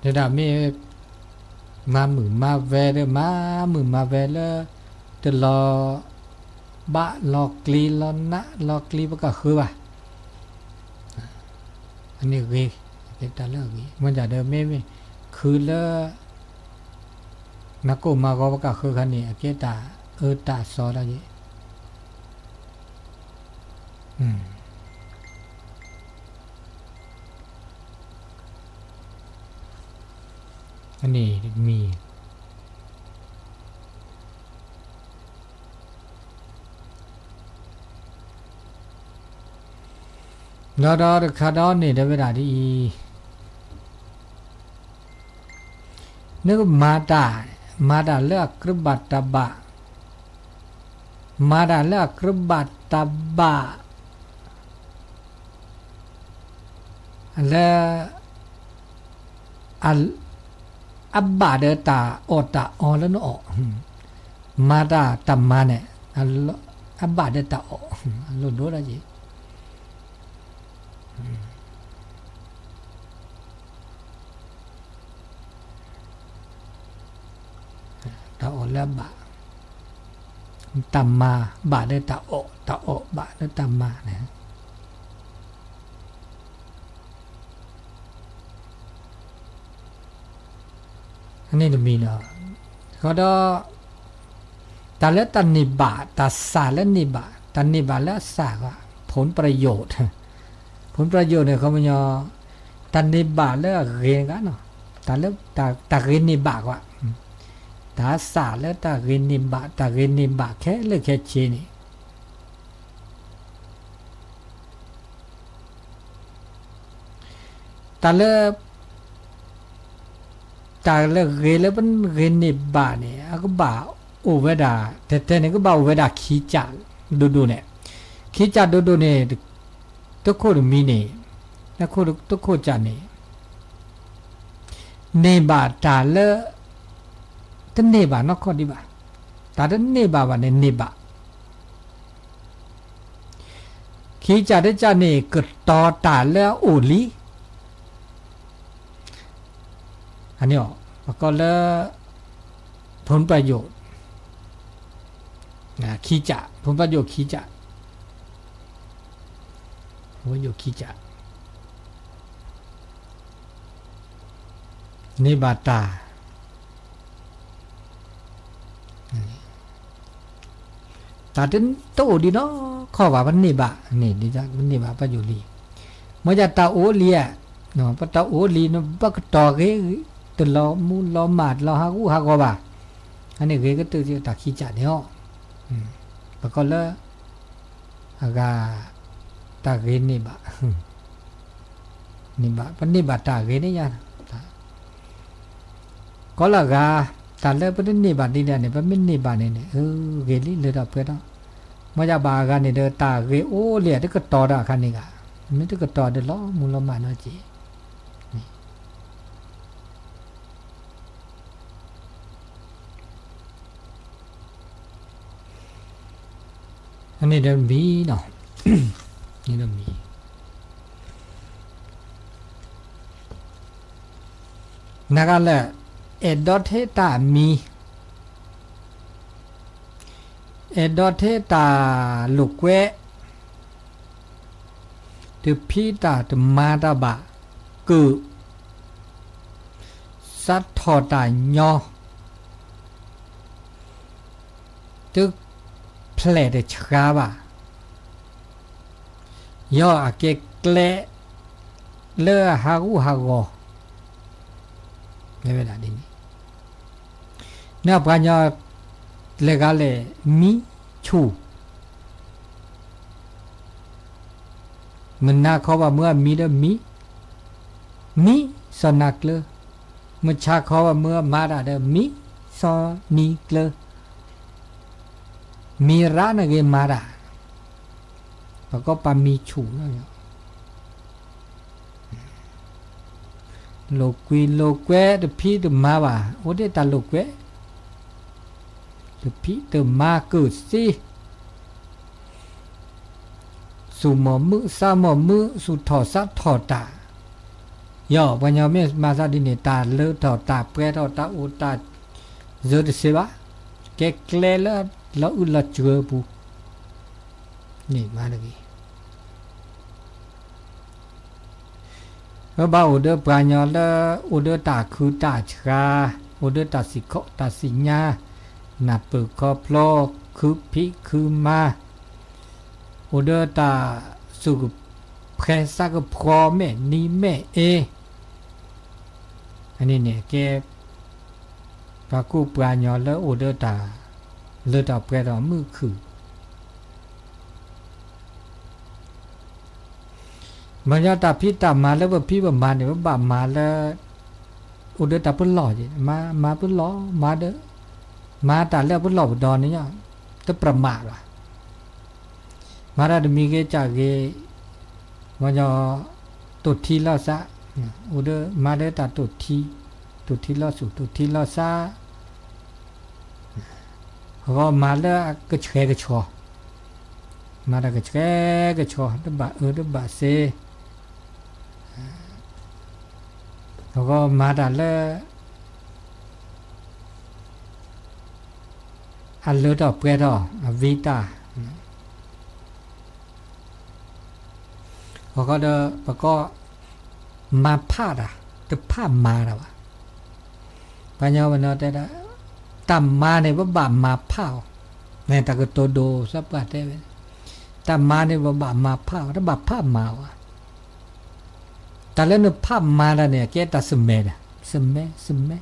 တဲဒၣ်မ့ၢ် မၤမုာ်မၤဝဲဒီး မၤမုာ်မၤဝဲလၢ တလီၤဘၣ်လီၤကျံ လီၤနးလီၤကျံ ပကဃုဘၣ်, အန့ၣ်ဂ့ၤ, တၢ်လၢအဂ့ၤ မ့ၢ်ဒၣ်ဒီး မ့မ့ၢ်ခုးလၢ မၤကိၢ်မၤဂီၤ ပကဃုခါန့ၣ် အကဲတၢ်အၢတၢ်သီဒၣ်ယဲ အန့ၣ်တမံၤ ဒီးဒီးတခါဒီးန့ၣ် တဲဝဲဒၣ်ဒ်အံၤ, နကမၤတၢ်, မၤတၢ်လၢအကြၢးဘၣ်တၢ်ဘၣ်, မၤတၢ်လၢအကြၢးဘၣ်တၢ်ဘၣ် လၢ အဘၣ်ဒီးတၢ်အီၣ်တၢ်အီလၢနအီၣ်, မၤတၢ်တၢ်မၤန့ၣ် အဘၣ်ဒီးတၢ်အီၣ်, အလိၣ်ဒိၣ်ဒၣ်ယဲ တၢ်အီၣ်လၢအဘၣ်, တၢ်မၤဘၣ်လၢတၢ်အီၣ်, တၢ်အီၣ်ဘၣ်လၢတၢ်မၤန့ၣ် အန့ၣ်တမံၤလီၤ. ဃီဒီး တၢ်လၢတၢ်န့ၢ်ဘၣ်, တၢ်စၢ်လၢန့ၢ်ဘၣ်, တၢ်န့ၢ်ဘၣ်လၢအစၢ်ဂီၢ်, ผลประโยชน์, ผลประโยชน์န့ၣ် ခီပညီ တၢ်န့ၢ်ဘၣ်လၢအဂ့ၤတဂၤနီၤ, တၢ်လၢ တၢ်ဂ့ၤန့ၢ်ဘၣ်ကွၢ်, တၢ်စၢ်လၢတၢ်ဂ့ၤန့ၢ်ဘၣ်, တၢ်ဂ့ၤန့ၢ်ဘၣ်ခဲလၢာ်ခဲဆ့န့ၣ် တၢ်လၢ တၢ်လၢဂ့ၤလၢပဂ့ၤန့ၢ်ဘၣ်န့ၣ် အကဘၣ်အိၣ်ဝဲဒၣ် တဲတဲန့ၣ် ကဘၣ်အိၣ်ဝဲဒၣ်ခံကၢ်ဒိၣ်ဒိၣ်န့ၣ်, ခံကၢ်ဒိၣ်ဒိၣ်န့ၣ် တခိၣ်တမံၤန့ၣ်, တခိၣ်ကၢ်န့ၣ် န့ၢ်ဘၣ်တၢ်လၢ တန့ၢ်ဘၣ်နီၢ်ကီၢ်ဒံးဘၣ်, တၢ်တန့ၢ်ဘၣ်ဘၣ်န့ၣ်န့ၢ်ဘၣ် ခံကၢ်တကၢ်န့ၣ် ကတီၤတၢ်လၢအအိၣ်လံ, အန့ၣ်အီၤ ပကိးလၢ ผลประโยชน์, ခံကၠး, ဖိပၢ်ယိာ်ခံကၠး, ဖိပၢ်ယိာ်ခံကၠး, န့ၢ်ဘၣ်တၢ် တၢ်တအိၣ်ဒံးနီတခီဘၣ် ပန့ၢ်ဘၣ်န့ၣ်, ပန့ၢ်ဘၣ်ပၢ်ယိာ်လံ, မ့ၢ်ဒ်တၢ်အိၣ်လံဧါ, ပတၢ်အိၣ်လံ ပကတီၤဂ့ၤ တလီၤမူလီၤမၢ် တလီၤဟးဂူာ်ဟးဂီၤဘၣ်, အန့ၣ်ဂ့ၤကတၢၢ်စ့ၢ်တၢ်ခံကၠးန့ၣ်အီၤ, ပကီၢ်လၢ အဂၤ တၢ်ဂ့ၤန့ၢ်ဘၣ်, န့ၢ်ဘၣ် ပန့ၢ်ဘၣ်တၢ်ဂ့ၤန့ၣ်ညါ, ကီၢ်လၢအဂၤ တၢ်လၢပတန့ၢ်ဘၣ်ဒ်န့ၣ်န့ၣ် ပမ့ၢ်န့ၢ်ဘၣ်န့ၣ်န့ၣ် အဂ့ၤလံ လၢထီၣ်ပှဲၤထီၣ်, မ့ၢ်ဒ်ဘၣ်အဂၤန့ၣ်ဒီး တၢ်ဂ့ၤအိၣ်လံ တကတီၤဒီးအခါန့ၣ်ဂ့ၤ, မ့ၢ်တကတီၤဒီးလီၤမူလီၤမၢ်နီတက့ၢ်. အန့ၣ်ဒီးမံနီၤ, န့ၣ်ဒီးမံ, နကလၢ အဲၣ်ဒိးထဲတၢ်မံ, အဲၣ်ဒိးထဲတၢ်လိာ်ကွဲ တဖံးတၢ်တမၤတၢ်ဘၣ်, ကုၢ် စးထီၣ်တၢ်ညီ, တဖျဲၣ်တဆှါဘၣ်, ယီၤအကဲကျဲ လၢအဟးဂူာ်ဟးဂီၤ, ဝဲဒၣ်ဒ်န့ၣ်, နပှၤကညီ လဲၤဂၤလဲၣ် မံဆူၣ် မုၢ်နၤခီဘၣ်မုၢ်အမံဒီးမံ, မံစီၤနၤကျၢၤ, မုၢ်ဆါခီဘၣ်မုၢ်အမၤတၢ်ဒီးမံစီၤနံၤကျၢၤ, မံရၣ်နဂ့ၤမၤတၢ်, ပကီၢ်ပာ်မံဆူၣ်လီၤ. လိာ်ကွံလိာ်ကွဲတဖံးတမၤဘၣ်, အိၣ်ဒံးတၢ်လိာ်ကွဲ တဖံးတမၤကုၢ်သံ သူၣ်မီၢ်မုာ်သးမီၢ်မုာ် သူၣ်ထီၣ်သးထီၣ်တၢ်, ယီၤ ပှၤကညီမ့ၢ်မၤသးဒ်န့ၣ် တၢ်လၢထီၣ်တၢ်ပှဲၤထီၣ် တၢ်အိၣ်တၢ်စၢၤတစ့ဘၣ်, ကဲကျဲလၢလီၤအုၣ်လီၤစၢၤအပူၤ, န့ၣ်မၤတဂ့ၤ. ပဘၣ်အိၣ်ဒီးပှၤကညီလၢ အိၣ်ဒီးတၢ်ခုတၢ်ဆှါ, အိၣ်ဒီးတၢ်စံးခီၣ်တၢ်စံးညါ, နၢ်ပၢၢ်ခီဖျိ, ခုဖံးခုမၤ, အိၣ်ဒီးတၢ်စူၢ်ကဖှဲသးကဖှီမဲာ်နံၤမဲာ်အ့, အန့ၣ်န့ၣ်ကဲ ပှၤကူပှၤကညီလၢအိၣ်ဒီးတၢ် လၢထီၣ်ပှဲၤထီၣ်မုာ်ခုၣ် ပှၤကညီတၢ်ဖံးတၢ်မၤလၢပဖံးပမၤန့ၣ် ပဘၣ်မၤလၢ အိၣ်ဒီးတၢ်ပလီၢ်က့ၤ, မၤပလီၢ် မၤဒီး မၤတၢ်လၢပလီၢ်ပဒီန့ၣ် တပြးမးဘၣ်. မၤတၢ်တမံၤဂ့ၤကၢ်ဂ့ၤ, ပှၤကညီ တိၢ်ထံလီၤစါ, အိၣ်ဒီးမၤဒီးတၢ်တိၢ်ထံ, တိၢ်ထံလီၤဆူၣ် တိၢ်ထံလီၤစါ အဂီၢ်မၤလၢကဆှဲကဆှီ, မၤတၢ်ကဆှဲကဆှီ တဘၣ်အၢတဘၣ်စ့, အဂီၢ်မၤတၢ်လၢ အလၢထီၣ်ပှဲၤထီၣ် အဝံတၢ်, အဃိဒီး ပကီၢ် မၤဖးတၢ် တဖးမၤတၢ်ဘၣ်. ပှၤကညီပနီၣ်တဲဒၣ် တၢ်မၤန့ၣ် ပဘၣ်မၤဖးအီၤ, တၢ်ကတိၤဒိသးပှၢ်တဲဝဲ, တၢ်မၤန့ၣ် ပဘၣ်မၤဖးအီၤ တဘၣ်ဖးမၤအီၤဘၣ်. တၢ်လၢနဖးမၤတၢ်န့ၣ် အကဲတၢ်စမဲတၢ်, စမဲ စမဲ,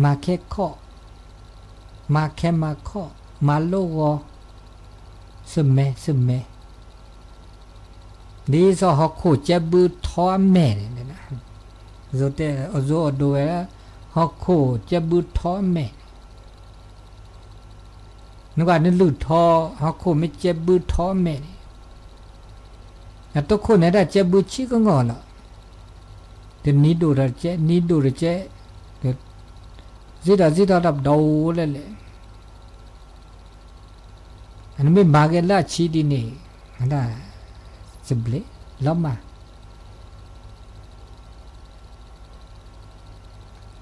မၤခဲခီၣ်, မၤခဲမၤခီၣ်, မၤလိဂီၤ, စမဲ စမဲ ဒ်သိးဟီၣ်ခိၣ်ကဲဘုထီအမဲာ်န့ၣ်, အသိးတဲ အသိးအဒိဝဲ ဟီၣ်ခိၣ်ကဲဘုထီအမဲာ်န့ၣ်, နကွၢ်နလုၢ်ထီ ဟီၣ်ခိၣ်မ့ၢ်ကဲဘုထီအမဲာ်န့ၣ်, အတိခိၣ်န့ၣ်ဒၣ်ကဲဘုဆံကငီၢ်လီၤ. တနံၤဒိၣ်ဒီးကဲ နံၤဒိၣ်ဒီးကဲ, စံးထီၣ်စံးထီၣ်တၢ်ပဒီလဲၣ်လဲၣ်. နမ့ၢ်မၤက့ၤလၢအဆံးဒ်န့ၣ် ဒၣ် စဘျ့ လီၤမၢ်,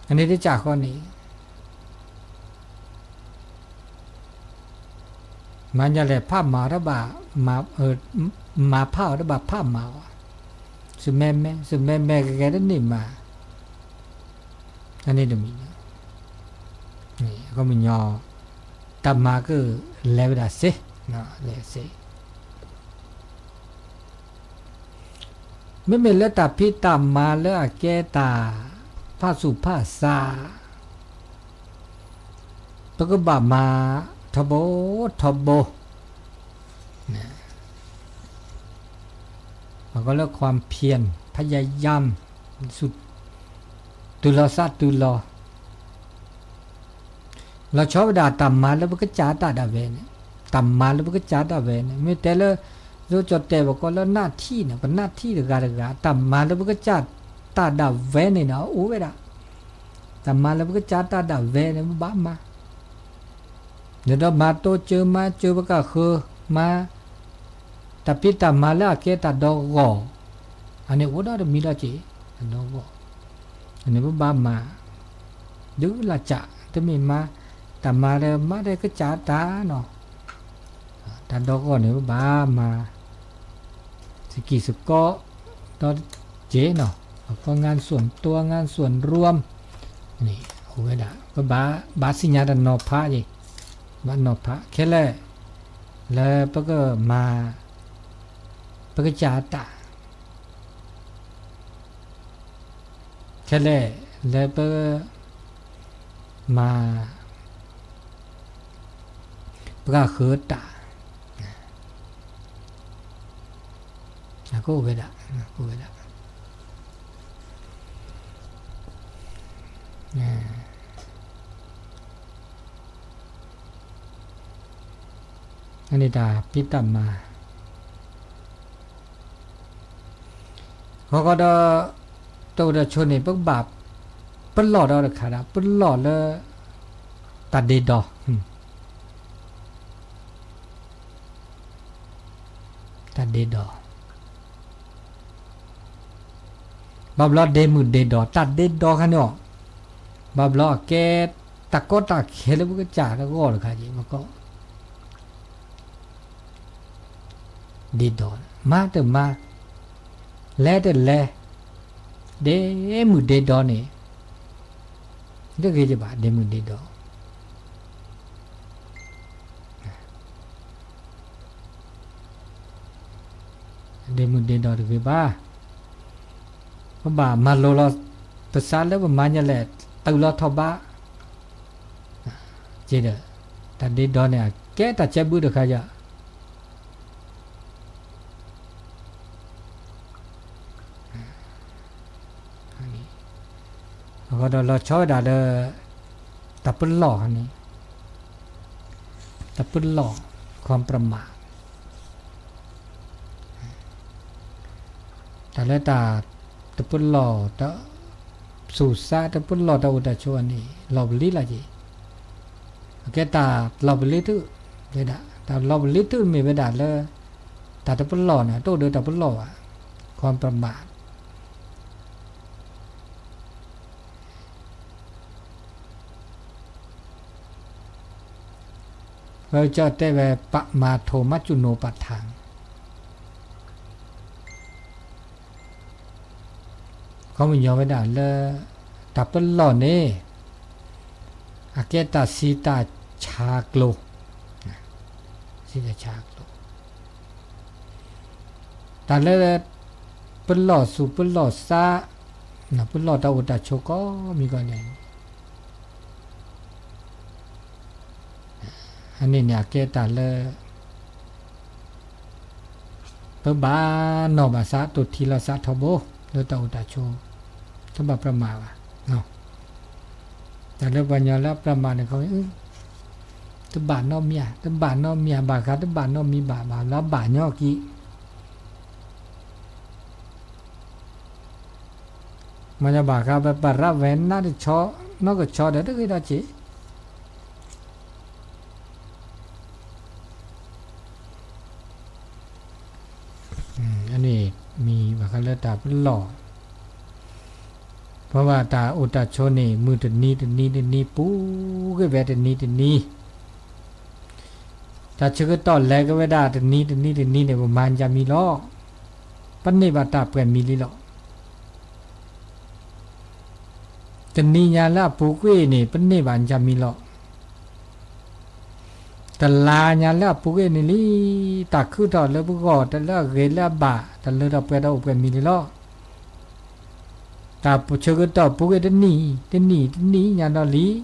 အန့ၣ်တကးဃီန့ၣ် ပ မၤညါလဲၣ် ဖးမၤအီၤတဘၣ်, မၤဖးအီၤတဘၣ် ဖးမၤအီၤ, စမဲမဲ စမဲမဲဂဲၤဂဲၤတန့ၢ်မၤ, အန့ၣ်တမံၤ, အခီပညီ, တၢ်မၤကလဲၤဝဲဒၣ်စ့, လဲၤစ့ မ့မ့ၢ်လၢတၢ်ဖံးတၢ်မၤလၢအကဲတၢ်ဖးဆူၣ်ဖးစၢ်, ပကဘၣ်မၤထီဘိထီဘိ, ပှၤကိးလၢ ความเพียร พยายาม ဆူၣ်တုၤလီၤစးတုၤလီၤ လီၤဆီဝဲဒၣ်တၢ်မၤလၢပကစၢ်တၢ်ဒၣ်ဝဲန့ၣ်, တၢ်မၤလၢပကစၢ်တၢ်ဝဲန့ၣ် မ့ၢ်တဲလၢ ယိကၠီၣ်တဲာ်ပကိးလၢ หน้าที่ န့ၣ် ပ หน้าที่ တဂၤတဂၤ တၢ်မၤလၢပကစၢ်တၢ်ဒၣ်ဝဲန့ၣ်န့ၣ် အအိၣ်ဝဲဒၣ်, တၢ်မၤလၢပကစၢ်တၢ်ဒၣ်ဝဲန့ၣ် ပဘၣ်မၤ ဒီးမၤတိစၢၤမၤစၢၤပကဃၢၤမၤ, တၢ်ဖံးတၢ်မၤလၢအကဲတၢ်ဒီဂီၢ်, အန့ၣ်အိၣ်ဒီးတမံၤဒီးက့ၤ, တၢ်ဒီဂီၢ်, အန့ၣ်ပဘၣ်မၤ, ဒုးလၢ်စး, တမ့ၢ်မၤ, တၢ်မၤဒီးမၤဒီးကစၢ်တၢ်နီၤ, တၢ်ဒီဂီၢ်န့ၣ်ပဘၣ်မၤ စကံၢ်စကီးဒီးက့ၤနီၤ, အကီ งานส่วนตัว งานส่วนรวม န့ၣ် အိၣ်ဝဲဒၣ် ပဘၣ်ဘၣ်သ့ၣ်ညါတၢ်နီၤဖးယံၤ, ဘၣ်နီၤဖးခဲလၢာ် လၢပကမၤ ပကစၢ်တၢ် ခဲလၢာ် လၢပ မၤ ပှၤဃၢၤတၢ် အကအိၣ်ဝဲဒၣ်, ကအိၣ်ဝဲဒၣ်, အန့ၣ်တၢ်ဖံးတၢ်မၤ ဃီဃီဒီး တၢ်အိၣ်တၢ်ဆိးန့ၣ် ပကဘၣ်ပလီၢ်ဒီးတခါဒၣ် ပလီၢ်လၢ တၢ်ဒ့ဒီ, တၢ်ဒ့ဒီ, ဘၣ်ဘျီဒ့မုၢ်ဒ့ဒီ တၢ်ဒ့ဒီခါန့ၣ်အီၤ, ဘၣ်ဘျီအကဲ တၢ်ကီတၢ်ခဲလၢပကစၢ်တဂီၢ်တခါက့ၤ ပကီ ဒ့ဒီ, မၤတမၤ, လဲၤတလဲၤ, ဒ့မုၢ်ဒ့ဒီန့ၣ်, တဂ့ၤကဘၣ် ဒ့မုၢ်ဒ့ဒီ, ဒ့မုၢ်ဒ့ဒီတဂ့ၤဘၣ်. ပဘၣ်မၤလိလီၤ ပသးလၢပမၤညါလဲၣ် တုၤလီၤထီၣ်ဘး က့ဒီး တၢ်ဒ့ဒီန့ၣ် အကဲတၢ်ကဲဘုတခါယၤ အဃိဒီးလီၤဆီဝဲဒၣ်လၢ တၢ်ပလီၢ်န့ၣ်, တၢ်ပလီၢ် ความประมาท တၢ်လၢတၢ်တပလီၢ် တၢ်သူၣ်စါ တပလီၢ်တၢ်အိၣ်တၢ်ဆိးအန့ၣ် လီၤပလံလၢက့ၤ, အကဲတၢ်လီၤပလံတ, တၢ်လီၤပလံတမ့ၢ်ဝဲဒၣ်လၢ တၢ်တပလီၢ်န့ၣ် တအိၣ်ဒီးတၢ်ပလီၢ်ဘၣ်, ความประมาท ပကတဲဝဲ ပမၤထိၣ်မၤစူၣ်နိၣ်ပထၢၣ် ခီပညီဝဲဒၣ်လၢ တၢ်ပလီၢ်န့ၣ် အကဲတၢ်စံးတၢ်ဆါကျိၤ, စံးတၢ်ဆါကျိၤ, တၢ်လၢ ပလီၢ်သူၣ်ပလီၢ်သး, ပလီၢ်တၢ်အိၣ်တၢ်ဆိးကိးမံၤကိးဒဲး အန့ၣ်န့ၣ် အကဲတၢ်လၢ ပဘၣ်နီၢ်ဘၣ်သး တိၢ်ထံလီၤသးထီဘိ လၢတၢ်အိၣ်တၢ်ဆိး, တဘၣ်ပြးမးဘၣ်. တၢ်လၢပှၤကညီလၢအပြးမးန့ၣ်ခီ, တဘၣ်နီတမံၤ, တဘၣ်နီတမံၤ, ဘၣ်ဃးတဘၣ်နီတမံၤဘၣ်, ဘၣ်လၢအဘၣ်ညီက့ၤ မ့ၢ်ဘၣ်ဃး ပပရၣ်ဝဲနါတဆီ နီၢ်ကဆီဒီးတဂ့ၤဒီးက့ၤ, အန့ၣ်မ့ၢ်ဘၣ်ဃးလၢတၢ်ပလီၢ်, ပဝဲတၢ်အိၣ်တၢ်ဆိးန့ၣ် မုၢ်တနံၤတနံၤတနံၤ ပူၤကွံာ်ဝဲတနံၤတနံၤ တၢ်ဆၢကတီၢ်လဲၤက့ၤဝဲဒၣ်တနံၤတနံၤတနံၤန့ၣ် ပမၤန့ၢ်မံၤလီၤ. ပန့ၢ်ဘၣ်တၢ်ပှဲၤမံၤလံလီၤ. တနံၤညါလၢအပူၤကွံာ်န့ၣ် ပန့ၢ်ဘၣ်န့ၢ်မံၤလီၤ. တလါညါလၢအပူၤကွံာ်န့ၣ်လံ, တၢ်ခုၣ်ထီၣ်လၢပဂီၢ် တၢ်လၢအဂ့ၤလၢအဘၣ် တၢ်လၢထီၣ်ပှဲၤထီၣ်အိၣ်ပှဲၤမံၤလံလီၤ. တၢ်ဆၢကတီၢ်ပူၤကွံာ်တနံၤ, တနံၤ, တနံၤညါဒီးလံ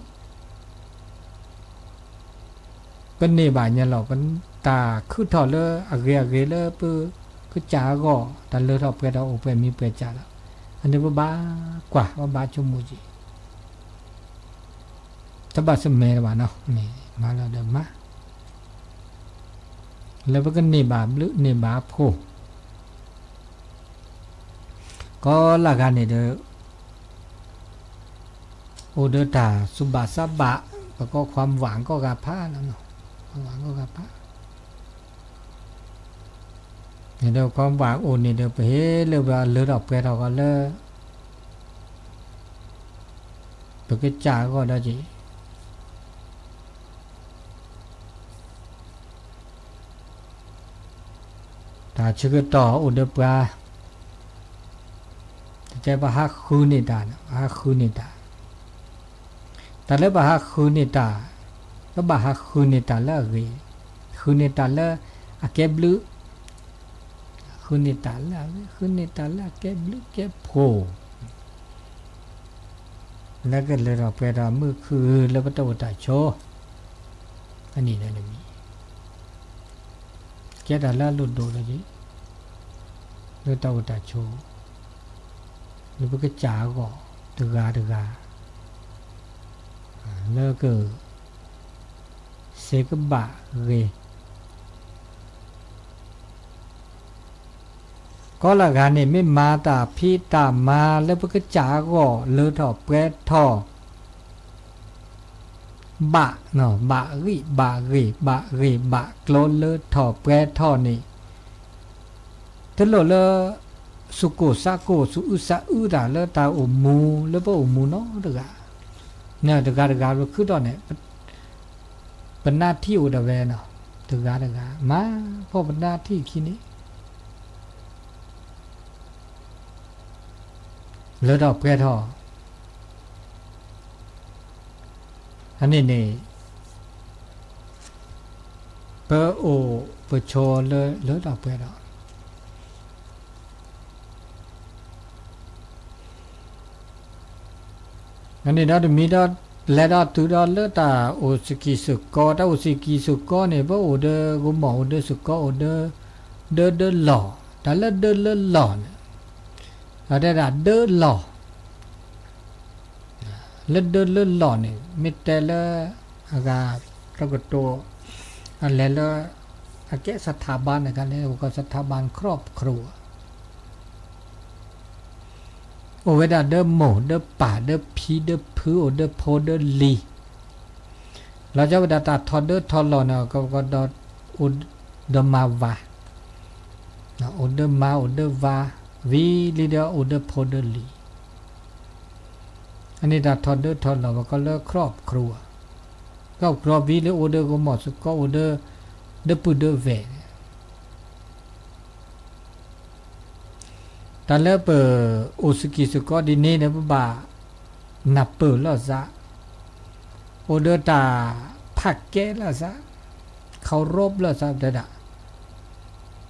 ပန့ၢ်ဘၣ်ညါလီၤ. တၢ်ခုၣ်ထီၣ်လၢအဂ့ၤအဂ့ၤလၢပကစၢ်အဂီၢ် တၢ်လၢထီၣ်ပှဲၤထီၣ်အိၣ်ပှဲၤမံၤပှဲၤစးလီၤ. အန့ၣ်ပဘၣ်ကွၢ် ပဘၣ်ဆိကမိၣ်က့ၤ တဘၣ်ဆၢၣ်မဲာ်တဘၣ်နီၤ, မၤလီၤဒီးမၤ လၢပကန့ၢ်ဘၣ်ဘျုးန့ၢ်ဘၣ်ဖှိၣ် ကီလၢဂၤန့ၣ်ဒီး အိၣ်ဒီးတၢ်စူၢ်ဘၣ်စးဘၣ်, ပကီ ความหวัง ကီၢ်ဂၤဖးလီၤ, ความหวัง ကီၢ်ဂၤဖး, န့ၣ်ဒီး ความหวัง အိၣ်န့ၣ်ဒီး ပဟ့ၣ်လၢပှၤလၢထီၣ်ပှဲၤထီၣ်ကီးလၢ ပကစၢ်အဂီၢ်ဒီးက့ၤ တၢ်ဆၢကတီၢ်အိၣ်ဒီးပှၤ, တတဲပှၤဟးဃုန့ၢ်တၢ်, ပှၤဟးဃုန့ၢ်တၢ်, တၢ်လၢပှၤဟးဃုန့ၢ်တၢ်, ပဘၣ်ဟးဃုန့ၢ်တၢ်လၢအဂ့ၤ, ဃုန့ၢ်တၢ်လၢအကဲဘျုး, ဃုန့ၢ်တၢ်လၢအဂ့ၤ, ဃုန့ၢ်တၢ်လၢအကဲဘျုးကဲဖှိၣ် လၢကလၢထီၣ်ပှဲၤထီၣ်မုၢ်ခုၣ်လၢပတၢ်အိၣ်တၢ်ဆိး, အန့ၣ်ဒီးနမံၤ ကဲတၢ်လၢအလိၣ်ဒိၣ်လၢက့ၤ လၢတၢ်အိၣ်တၢ်ဆိး လၢပကစၢ်အဂီၢ်တဂၤတဂၤ လၢက စ့ကဘၣ်ဂ့ၤ ကီလၢဂၤန့ၣ် မ့ၢ်မၤတၢ်ဖံးတၢ်မၤလၢပကစၢ်အဂီၢ် လၢထီၣ်ပှဲၤထီၣ် ဘၣ်, ဘၣ်ဂံၢ်ဘၣ်ဂ့ၤ ဘၣ်ဂ့ၤဘၣ်ကျိၤလၢထီၣ်ပှဲၤထီၣ်န့ၣ် တလိၣ်လၢ စူၢ်ကိၢ်စးကိၢ် စူၢ်အုးစးအုးတၢ်လၢတၢ်အိၣ်မူ လၢပအိၣ်မူနီတဂၤ, တဂၤတဂၤပခုထီၣ်န့ၣ် ပနၢ်ထံၣ်အိၣ်ဒၣ်ဝဲနီၤ, တဂၤတဂၤ မၤဖှီၣ်ပနၢ်ထံၣ်ခံန့ၣ် လၢထီၣ်ပှဲၤထီၣ် အန့ၣ်န့ၣ် ပအိၣ်ပဆိးလၢလၢထီၣ်ပှဲၤထီၣ် အန့ၣ်ဒီးတမံၤဒီး လဲၤဒီးတုၤဒီးလၢတၢ်အိၣ်စကံၢ်စကီ, တၢ်အိၣ်စကံၢ်စကီန့ၣ် ပအိၣ်ဒီးဂီၤမီၢ်အိၣ်ဒီးစကီ အိၣ်ဒီး ဒၢဒၢလီၢ်, တၢ်လၢဒၢလၢလီၢ်န့ၣ် အတဲဒၣ်ဒၢလီၢ် လၢဒၢလၢလီၢ်န့ၣ် မ့ၢ်တဲလၢ အဂၤတကတိၤ အလဲၤလၢ အကဲ สถาบัน န့ၣ် ကလဲၤ สถาบัน ครอบครัว အိၣ်ဝဲဒၣ်ဒီးမိၢ်ဒီးပၢ်ဒီးဖံဒီးဖု အိၣ်ဒီးဖိဒီးလံၤ လီၤဆီဝဲဒၣ်တၢ်ထီၣ်ဒၢထီၣ်လီၢ်န့ၣ် ကဒီး အိၣ်ဒီးမါဝၤ အိၣ်ဒီးမါအိၣ်ဒီးဝၤ ဝံၤလံဒီးအိၣ်ဒီးဖိဒီးလံၤ အန့ၣ်တၢ်ထီၣ်ဒၢထီၣ်လီၢ် ပကိးလၢ ครอบครัว ครอบครัว ဝံၤလၢအိၣ်ဒီးဂီၤမီၢ်စကီ အိၣ်ဒီး ဒီပုၢ်ဒီဝဲၢ် တၢ်လၢပအိၣ်စကံၢ်စကီဒ်န့ၣ်ဒီး ပဘၣ်နၢ်ပၢၢ်လိာ်သး, အိၣ်ဒီးတၢ်ဖးကဲလိာ်သး, เคารพလိာ်သး တဲဒၣ်,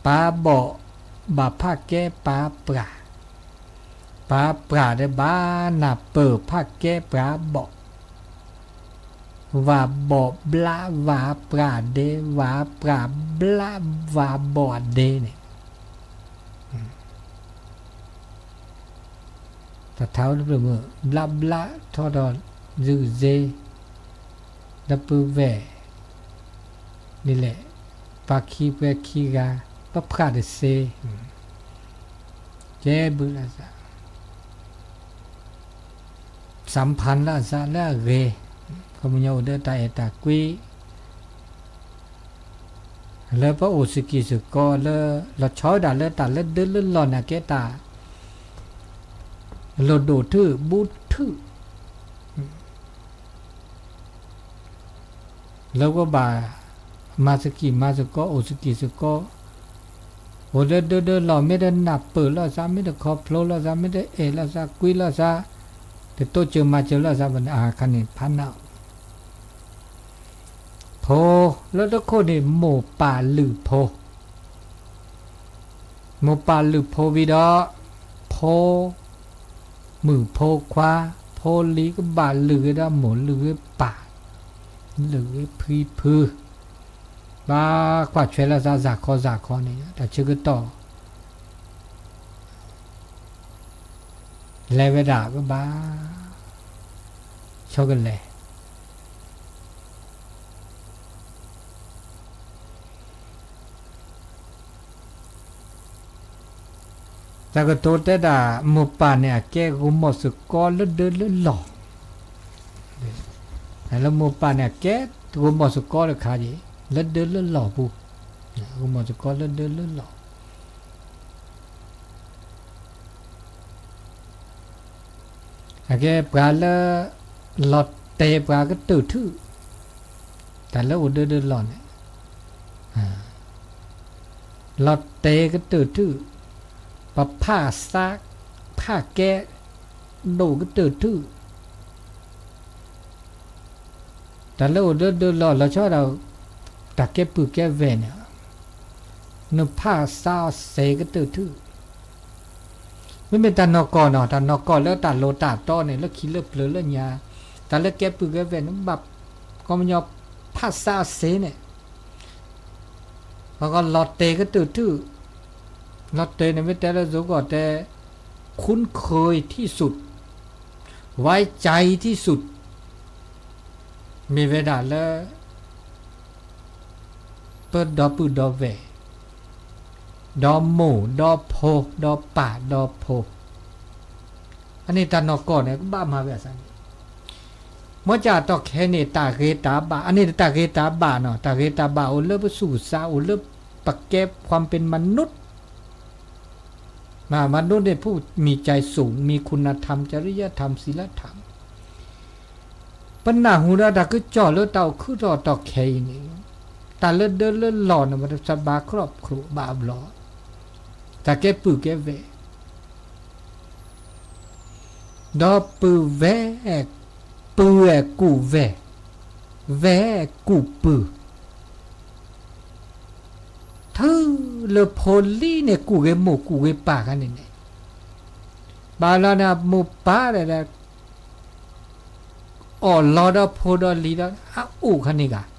ပၢ်ဘီၣ်ဘၣ်ဖးကဲပၢ်ပြၢ်, ပၢ်ပြၢ်ဒီးဘၣ်နၢ်ပၢၢ်ဖးကဲပၢ်ဘီၣ်, ဝၤဘီၣ်ဘျးဝၤပြၢ်ဒ့, ဝၤပြၢ်ဘျးဝၤဘီၣ်ဒ့န့ၣ် တၢ်ထါအိၣ်တဖျၢၣ်မုၢ် ဘျးဘျးထီၣ်ဒီး ယုၢ်စ့ ဒီပုၢ်ဝဲၢ် ဒ်လဲၣ်, ပှၤခံပှဲၤခံဂၤ ပဖှၢ်တစ့ ကဲဘုးလိာ်သး သံၣ်ဖၣ်လိာ်သးလၢအဂ့ၤ, ခီပညီအိၣ်ဒီးတၢ်အဲၣ်တၢ်ကွံ လၢပအိၣ်စကံၢ်စကီလၢ လီၤဆီဝဲဒၣ်လၢတၢ်လၢဒၢလၢလီၢ်န့ၣ် ကဲတၢ် လိၣ်ဒိၣ်ထူၣ်ဘူးထူၣ် လၢပဘၣ် မၤစကံးမၤစကီ အိၣ်စကံးစကီ, အိၣ်လၢဒၢဒၢလီၢ် မ့ၢ်တနၢ်ပၢၢ်လိာ်သး မ့ၢ်တခီဖျိလိာ်သး မ့ၢ်တအဲၣ်လိာ်သး ကွံလိာ်သး, တတိစၢၤမၤစၢၤလိာ်သးဘၣ်န့ၣ် အခါန့ၣ်ဖးနး ဖိလၢတခိၣ်န့ၣ် မိၢ်ပၢ်လုၢ်ဖိ, မိၢ်ပၢ်လုၢ်ဖိဝံၤဒီး ဖိမုၣ်ဖိခွါ, ဖိလံၤကဘၣ်လုၢ်ဂ့ၤဒီးမိၢ်လုၢ်ဂ့ၤပၢ်, လုၢ်ဂ့ၤဖံဖု, ဘၣ်ကွၢ်ထွဲလိာ်သးစ့ၢ်ကီးစ့ၢ်ကီးန့ၣ် တၢ်ဆၢကတီၢ် လဲၤဝဲဒၣ်ကဘၣ် ဆိကလဲၤ တၢ်ကတိၤတဲဒၣ် မိၢ်ပၢ်န့ၣ် အကဲဂီၤမီၢ်စ့ၢ်ကီးလၢဒၢလၢလီၢ်, လၢမိၢ်ပၢ်န့ၣ် အကဲဂီၤမီၢ်စ့ၢ်ကီးတခါအံၤ လၢဒၢလၢလီၢ်ပူၤ, ဂီၤမီၢ်စ့ၢ်ကီးလၢဒၢလၢလီၢ် အကဲပှၤလၢ လီၤတဲာ်ပှၤကတၢၢ်ထူၣ်, တၢ်လၢအိၣ်ဒၢဒၢလီၢ်န့ၣ် လီၤတဲာ်ကတၢၢ်ထူၣ်, ပဖးသး ဖးကဲ ဒိၣ်ကတၢၢ်ထူၣ်, တၢ်လၢအိၣ်ဒၢဒၢလီၢ်လီၤဆီဒၣ် တၢ်ကဲပုၢ်ကဲဝဲၢ်န့ၣ် နဖးသးအီၤစဲးကတၢၢ်ထူၣ်, မ့မ့ၢ်တၢ်နီၢ်ကီၢ်နီၤ တၢ်နီၢ်ကီၢ်လၢတၢ်လီၢ်တၢ်တီန့ၣ် လၢခံလၢပျၢၤလၢညါ, တၢ်လၢကဲပုၢ်ကဲဝဲၢ်န့ၣ် ဘၣ်ကီမညီဖးသးအီၤစဲးန့ၣ် ပှၤကီးလီၤတဲာ်ကတၢၢ်ထူၣ်, လီၤတဲာ်န့ၣ်မ့ၢ်တဲလၢယိၤကီၢ်တဲ คุ้นเคยที่สุด ไว้ใจที่สุด မ့ၢ်ဝဲဒၣ်လၢ ပဒီပုၢ်ဒီဝဲၢ်, ဒီမိၢ်ဒီဖိ ဒီပၢ်ဒီဖိ, အန့ၣ်တၢ်နီၢ်ကီၢ်န့ၣ် ကဘၣ်မၤဝဲအသးန့ၣ်, မ့ၢ်ကတီၢ်ခဲအံၤန့ၣ် တၢ်ဂ့ၤတၢ်ဘၣ် အန့ၣ်တၢ်ဂ့ၤတၢ်ဘၣ်နီၤ တၢ်ဂ့ၤတၢ်ဘၣ်အိၣ်လၢပသူၣ်ပသး အိၣ်လၢပကဲ ความเป็นมนุษย์ မၤနုၤန့ၣ် ผู้มีใจสูง มีคุณธรรม จริยธรรม ศีลธรรม ပနၢ်ဟူဒီးတၢ်ကစီၣ်လၢတၢ်အိၣ်ခုၣ်ထီၣ်တီၢ်ခဲအံၤန့ၣ် တၢ်လၢဒၢလၢလီၢ်န့ၣ် ပတဘၣ်ခီၣ်ခိၣ်ဘၣ်ဘျီ, တၢ်ကဲပုၢ်ကဲဝဲၢ်, ဒီပုၢ်ဝဲၢ်, ပုၢ်ဝဲၢ်ကူၣ်ဝဲၢ်, ဝဲၢ်ကူၣ်ပုၢ် ထုးလၢဖိလံၤန့ၣ် ကူၣ်ဂ့ၤမိၢ်ကူၣ်ဂ့ၤပၢ်ခါန့ၣ်န့ၣ်, ဘၣ်လီၤန့ၣ် မိၢ်ပၢ်ဒီး အီၣ်လီၤဒီးဖိဒီးလံၤဒီး အအိၣ်ခါန့ၣ်ဂၤ,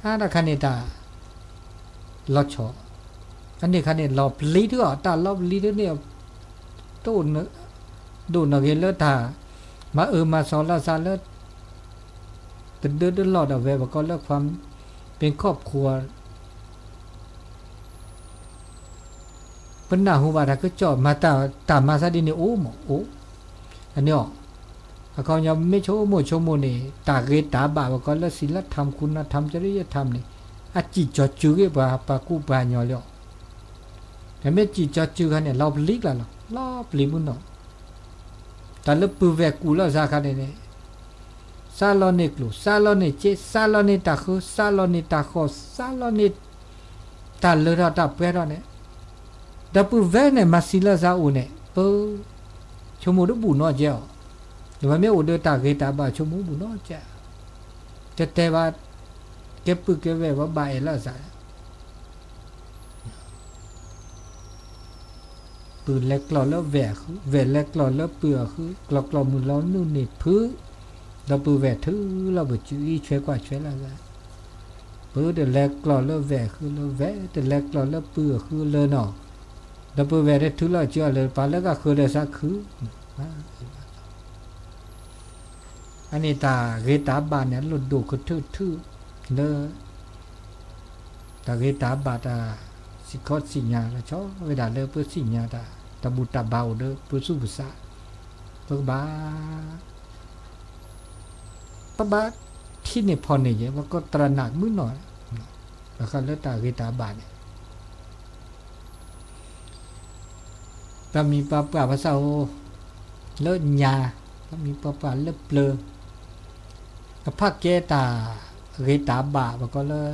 အါတခါန့ၣ်တၢ် လီၤဆီ, အန့ၣ်ခါန့ၣ် လီၤပျံၤထူၣ်အီၤ တၢ်လီၤပျံၤထူၣ်န့ၣ် တအိၣ် ဒိၣ်နီၢ်ဂ့ၤလၢတၢ် မၤအၢမၤသီလိာ်သးလၢ တဒၢတလီၢ်ဒီးဝဲ ပကိးလၢ ความเป็นครอบครัว ပနၢ်ဟူဘၣ်တၢ်ကစီၣ် မၤတၢ်မၤသးဒ်န့ၣ်အိၣ်မးအိၣ်, အန့ၣ်အီၤ, အခီပညီမ့ၢ်ဆိကမိၣ်ဆိကမိၣ်န့ၣ် တၢ်ဂ့ၤတၢ်ဘၣ် ပကိးလၢ ศีลธรรม คุณธรรม จริยธรรม န့ၣ် အစံၣ်ကၠီၤစုၤဂ့ၤပှၤ ပှၤကူပှၤကညီလီၤ. တမ့ၢ်စံၣ်ကၠီၤစုၤခါန့ၣ် လီၤပျံၤကျါလီၤ လီၤပျံၤမုၢ်နီၢ်, တၢ်လၢပုၢ်ဝဲၢ်ကူၣ်လိာ်သးခါန့ၣ်န့ၣ် စးလီၤန့ၢ်ကျိၣ် စးလီၤန့ၢ်စ့ စးလီၤန့ၢ်တၢ်ဃၢ စးလီၤန့ၢ်တၢ်ဃီ စးလီၤန့ၢ် တၢ်လၢထီၣ်တၢ်ပှဲၤထီၣ်န့ၣ်, ဒီပုၢ်ဝဲၢ်န့ၣ် မၤစံးလိာ်သးအိၣ်န့ၣ် ပ ဆိကမိၣ်တဘူၣ်နီတစဲးအီၤ, ဒီးပမ့ၢ်အိၣ်ဒီးတၢ်ဂ့ၤတၢ်ဘၣ်ဆိကမိၣ်ဘူၣ်နီတစဲး, တတဲဘၣ် ကဲပုၢ်ကဲဝဲၢ် ပဘၣ်အဲၣ်လိာ်သး ပုၢ်လဲၤကျီၢ်လၢဝဲၢ်အဃု, ဝဲၢ်လဲၤကျီၢ်လၢပုၢ်အဃု, ကျီၢ်ကျီၢ်မုၢ်လီၤနုာ်န့ၢ်ဖု, ဒီပုၢ်ဝဲၢ်ထုးလီၤပစုအံၤ ဆွဲကွၢ်ဆွဲလီၤသး, ပုၢ်တလဲၤကျီၢ်လၢဝဲၢ်အဃုလၢဝဲၢ်, တလဲၤကျီၢ်လၢပုၢ်အဃုလၢနီၢ်, ဒီပုၢ်ဝဲၢ်တထုးလီၤစုအီၤလၢ ပှၤလၢကဃုာ်ဒီးသးခု အန့ၣ်တၢ်ဂ့ၤတၢ်ဘၣ်န့ၣ် လိၣ်ဒိၣ်ကထၢၣ်ထူၣ်လၢ တၢ်ဂ့ၤတၢ်ဘၣ်တၢ်စံၣ်ခီစံၣ်ညါ လီၤဆီဝဲဒၣ်လၢပသ့ၣ်ညါတၢ် တၢ်ဘူၣ်တၢ်ဘါအိၣ်ဒီးပသူၣ်ပသး, ပကဘၣ် ပဘၣ်ထံၣ်န့ၢ်ဖီၣ်န့ၢ်ယဲ ပကတြၢ်နးမုၢ်နီၢ် ဘၣ်ဃးလၢတၢ်ဂ့ၤတၢ်ဘၣ်န့ၣ် ပှၤမံၤပှၤပှၢ်ဘၣ်ဆၣ်အိၣ် လၢညါ, ပှၤမံၤပှၤပှၢ်လၢပျၢၤ, ကဖးကဲတၢ်ဂ့ၤတၢ်ဘၣ် ပကိးလၢ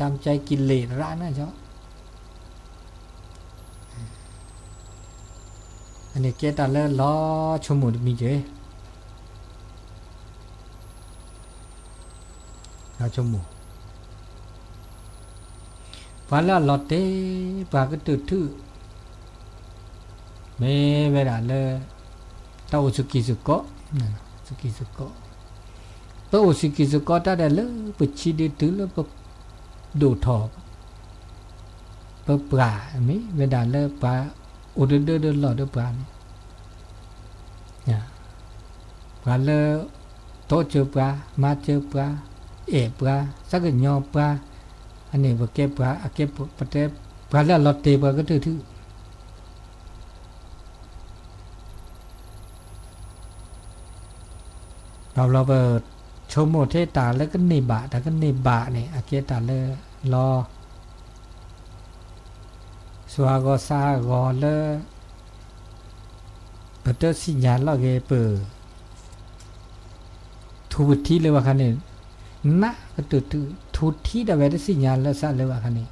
တၢ်မၤတၢ်မၤက့ၤလံာ်ရၣ်န့ၣ်ကီ အန့ၣ်ကဲတၢ်လၢလီၤဆိကမိၣ်တမံၤက့ၤ လီၤဆိကမိၣ် ပှၤလၢအလီၤတဲာ် ပှၤကတၢၢ်ထူၣ် မ့ၢ်ဝဲဒၣ်လၢ တၢ်အိၣ်စူၢ်က့ၤစူၢ်ကီး, စူၢ်က့ၤစူၢ်ကီး, ပအိၣ်စူၢ်က့ၤစူၢ်ကီးတၢ်ဒဲးလၢပဆံးဒုးတုၤလၢပ ဒိၣ်ထီၣ် ပပှၤ မ့ၢ်ဝဲဒၣ်လၢပှၤအိၣ်ဒၢဒၢလီၢ်ဒီးပှၤန့ၣ် ပှၤလၢ တိစၢၤပှၤ, မၤစၢၤပှၤ, အဲၣ်ပှၤ, သးကညီၤပှၤ, အန့ၣ်ပကဲပှၤ အကဲပတဲ ပှၤလၢအလီၤတဲာ်ပှၤကတၢၢ်ထူၣ် ဘၣ်ဘျီပ ဆိကမိၣ်ထဲတၢ်လၢကန့ၢ်ဘၣ်, တၢ်ကန့ၢ်ဘၣ်န့ၣ် အကဲတၢ်လၢလီၤ ဆိးအဂီၤဆါအဂီၤလၢ ပတသ့ၣ်ညါလီၤဂ့ၤပ ထူပထံလၢဘၣ်ခါန့ၣ် နးကတၢၢ်ထူ ထူထံဒၣ်ဝဲတသ့ၣ်ညါလၢသးလၢဘၣ်ခါန့ၣ်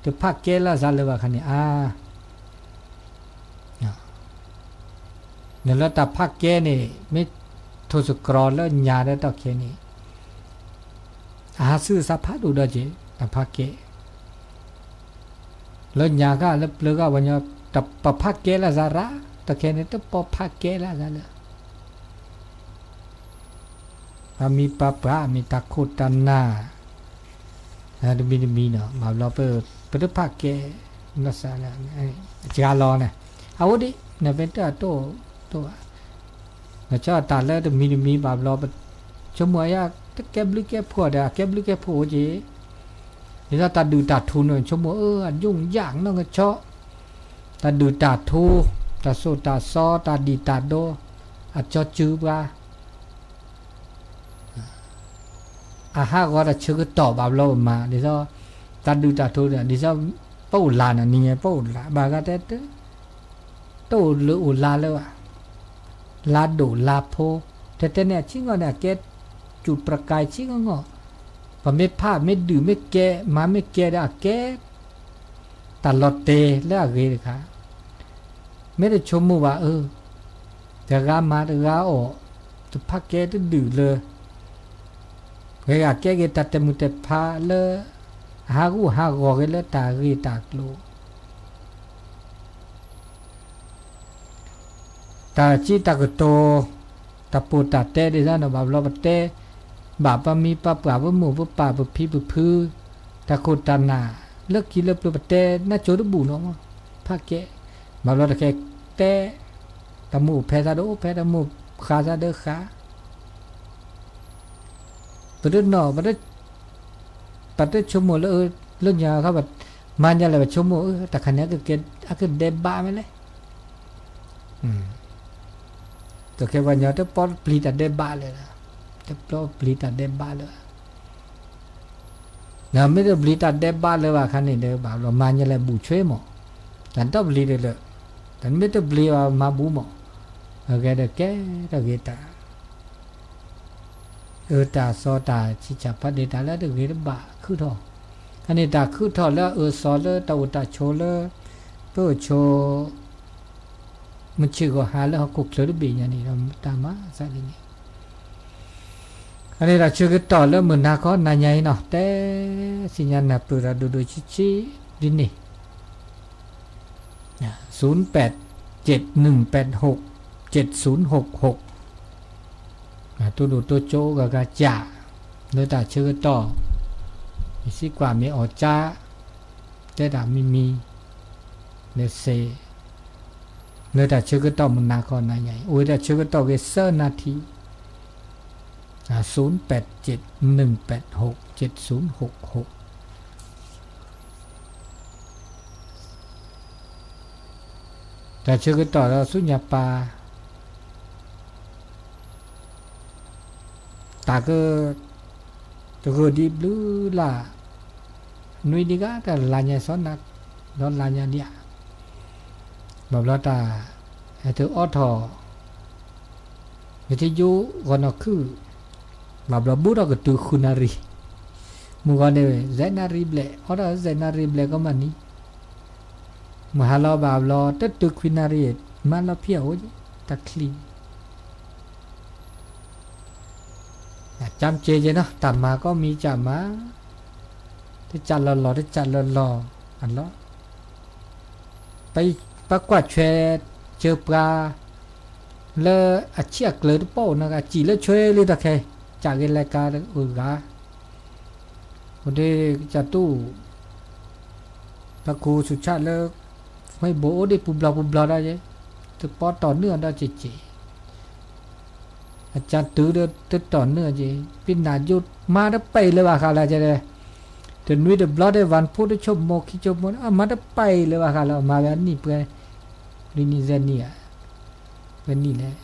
တဖးကဲလၢသးလၢဘၣ်ခါန့ၣ် အါ နလၢတၢ်ဖးကဲန့ၣ် မ့ၢ်ထိၣ်သတြီၤလၢညါဒီးတၢ်ခဲန့ၣ် အဟးဆူသးဖးဒိၣ်ဒီးက့ၤ တၢ်ဖးကဲ လၢညါဃၣ်လၢပျၢၤဃၣ်ပှၤညီ တၢ်ပဖးကဲလၢသးရၣ် တၢ်ခဲန့ၣ် တပီဖးကဲလၢသးလၢ ပှၤမံၤပှၤပှၢ် မ့ၢ်တၢ်ခိၣ်တၢ်နၢ် တမံၤတမံၤနီၤ ဘၣ်ဘျီပ ပတဖးကဲ လၢသးလၢ အစှၤလီၤန့ၣ် အအိၣ်ဒံး နဖဲတၢ်တိၢ်တိၢ်ဘၣ် နဆီတၢ်လၢတမံၤတမံၤဘၣ်ဘျီ ပဆိကမိၣ်အယါ တကဲဘျုးကဲဖှိၣ်ဒီး အကဲဘျုးကဲဖှိၣ်အိၣ်က့ၤ ဒ်သိးတၢ်ဒုၣ်တၢ်ထူန့ၣ် ဆိကမိၣ်အၢ အယိၣ်ယၣ်နီၢ်ကဆီ တၢ်ဒုၣ်တၢ်ထူ တၢ်သိၣ်တၢ်သီ တၢ်ဒံၣ်တၢ်ဒိ အကၠီစုပှၤ အဟးဂီၤတၢ်ဆၢကတီၢ်ဘၣ်ဘျီပမၤ ဒ်သိး တၢ်ဒုၣ်တၢ်ထူန့ၣ် ဒ်သိး ပအိၣ်လၢ်န့ၣ် နံၤညါပအိၣ်လၢ် ဘၣ်ဂၤတဲ တအိၣ်လၢအိၣ်လၢ်လၢၤဘၣ် လါဒိၣ်လါဖိ တဲတဲန့ၣ် အဆံးဂီၢ်န့ၣ် အကဲ စူၣ်ပြကၤဆံးဂီၢ်ဂီၢ် ပမ့ၢ်ဖးမ့ၢ်ဒုၣ်မ့ၢ်ကဲ မၤမ့ၢ်ကဲဒီးအကဲ တၢ်လီၤတဲာ်လၢအဂ့ၤတခါ မ့ၢ်တဆိကမိၣ်ဘၣ်အၢ တဂၤမၤတဂၤအီၣ် တဖးကဲတဒုၣ်လၢ ဂ့ၤဂ့ၤကဲက့ၤတၢ်တဲာ်မုၢ်တဲာ်ဖးလၢ အဟးဂူာ်ဟးဂီၤက့ၤလၢတၢ်ဂ့ၢ်တၢ်ကျိၤ တၢ်စံးတၢ်ကတိၤ တၢ်ပိာ်တၢ်တဲဒ်သိးန့ၣ် ဘၣ်ဘျီပတဲ ဘၣ်ပမံၤပပှၢ်ပမိၢ်ပပၢ်ပဖံပဖု တၢ်ခိၣ်တၢ်နၢ် လၢခံလၢပျၢၤပတဲ နၢ်ကၠိတဘူၣ်နီၤ ဖးကဲ ဘၣ်ဘျီတခဲတဲ တၢ်မူအိၣ်ဖဲသးဒီးအိၣ်ဖဲ တၢ်မူဃာ်သးဒီးဃာ် ပတနီၣ် ပတဆိကမိၣ်လၢ လၢညါခီ မၤညါလဲၣ် ပဆိကမိၣ် တၢ်ခါန့ၣ် အကဒဲးဘးမ့ၢ်လဲၣ် တခဲပှၤညီတပီပျံၤတၢ်ဒဲးဘးလၢၤ တပီပျံၤတၢ်ဒဲးဘးလၢၤ မ့ၢ်တပျံၤတၢ်ဒဲးဘးလၢၤဘၣ်ခါန့ၣ်ဒီး ဘၣ်ဘျီမၤညါလဲၣ် ဘူၣ်ဆွဲမး တၢ်ဒီပျံၤဒီးလၢ တၢ်မ့ၢ်တပျံၤဘၣ်မၤဘူၣ်မး အဂ့ၢ်ဒီးကဲထီၣ်ဂ့ၤတၢ် အၢတၢ်သီတၢ်ဆံးဆံးဖးဒိၣ်တၢ်လၢတဂ့ၤတဘၣ်ခုၣ်ထီၣ် အန့ၣ်တၢ်ခုၣ်ထီၣ်လၢအအၢသီလၢတၢ်အိၣ်တၢ်ဆိးလၢ ပအိၣ်ဆိး မုၢ်ဆ့ၣ်ဂီၤဟါလၢဟီၣ်ခိၣ်ချၢတဘ့ၣ်ညါန့ၣ်ဒီး တၢ်မၤသးဒ်န့ၣ် အန့ၣ်တၢ်ဆၢကတီၢ်လၢမုၢ်နၤခီနၤညါအံၤနီၤ တဲသ့ၣ်ညါနၢ်ပၢၢ်တၢ်ဒိၣ်ဒိၣ်ဆံးဆံးဒ်န့ၣ် သုၣ်ပၢၣ်ၸၢၣ် နုၣ်ပၢၣ်ၸၢၣ် ၸၢၣ်သုၣ်ၸၢၣ် တိၢ်ဒိၣ်တိၢ်ကၠိဂၤဂၤကၢ် လၢတၢ်ဆၢကတီၢ် ယစံးကွၢ်မ့ၢ်အီၣ်ကၢ် တဲတၢ်မံၤမံၤ လၢစ့ လၢတၢ်ဆၢကတီၢ်မုၢ်နၤခီနၤညါအံၤ အိၣ်ဝဲတၢ်ဆၢကတီၢ်ဂ့ၤသၢနၣ်ထံၣ် သုၣ်ပၢၣ်ၸၢၣ် နုၣ်ပၢၣ်ၸၢၣ် ၸၢၣ်သုၣ်ၸၢၣ် တၢ်ဆၢကတီၢ်ဒီးဆူညါပၢ် တၢ်က တဂၢၢ်ဒံးဘျုးလၢ် နွံဒံးဂၤတၢ်လၢညါစီနၤ ဒီးလၢညါဒံးဧါ ဘၣ်ဘျီတၢ် ဟဲသုအိးထီၣ် ဝံၤထံယိဂီၤနီၢ်ခုၣ်, ဘၣ်ဘျီဘူးထီၣ်ကတုၤဃုနၣ်ရံၣ်, မုၢ်ဂီၤန့ၣ် ယဲၢ်နၣ်ရံၣ်ဘျဲၣ်, အိးထီၣ်ယဲၢ်နၣ်ရံၣ်ဘျဲၣ်ကီမးနံၤ, မုၢ်ဟါလီၤဘၣ်ဘျီ တတုၤခွံနၣ်ရံၣ်, မၤလီၤဖံးအအိၣ်က့ၤ တၢ်ချံ ကၠၢ်က့က့နီၤ တၢ်မၤကီမံၤကၠၢ်မး, တကၠၢ်လီၤလီၤ တကၠၢ်လီၤလီၤ အလီၢ်, ပကွၢ်ဆွဲ စၢၤပှၤ လၢအဆံၣ်အကျၢၤတပီၣ်အိၣ်နီၤ အစံၣ်လၢဆွဲလံတၢ်ခဲ, ကၠၢ်က့ၤလဲၤကၤအိၣ်ဂၤ အိၣ်ဒ့ကၠၢ်တူၢ် တၢ်ခူဆူၣ်ဆၣ်လၢ ဖဲဘိအိၣ်ဒ့ပူၤဘျီပူၤဘျီဒီးယဲ, တပီတီၢ်နုာ်အီၤဒီးက့ၤက့ၤ, အကၠၢ်တုၤဒီးတတီၢ်နုာ်က့ၤ, ပ့ၤနၢ်ယိမၤတပာ်လၢၤဘၣ်ဃးလၢကဲ, တနွံတဘျီဒီး ဝၣ်ဖိတဆိကမိၣ်ခံဆိကမိၣ် အမၤတပာ်လၢၤဘၣ်ဃးလၢ အမၤဝဲအနံၣ်ပှဲၤ, လွံၢ်နံၣ်ယဲၢ်နံၣ်ဧါ, ပှဲၤနံၣ်လဲၣ်,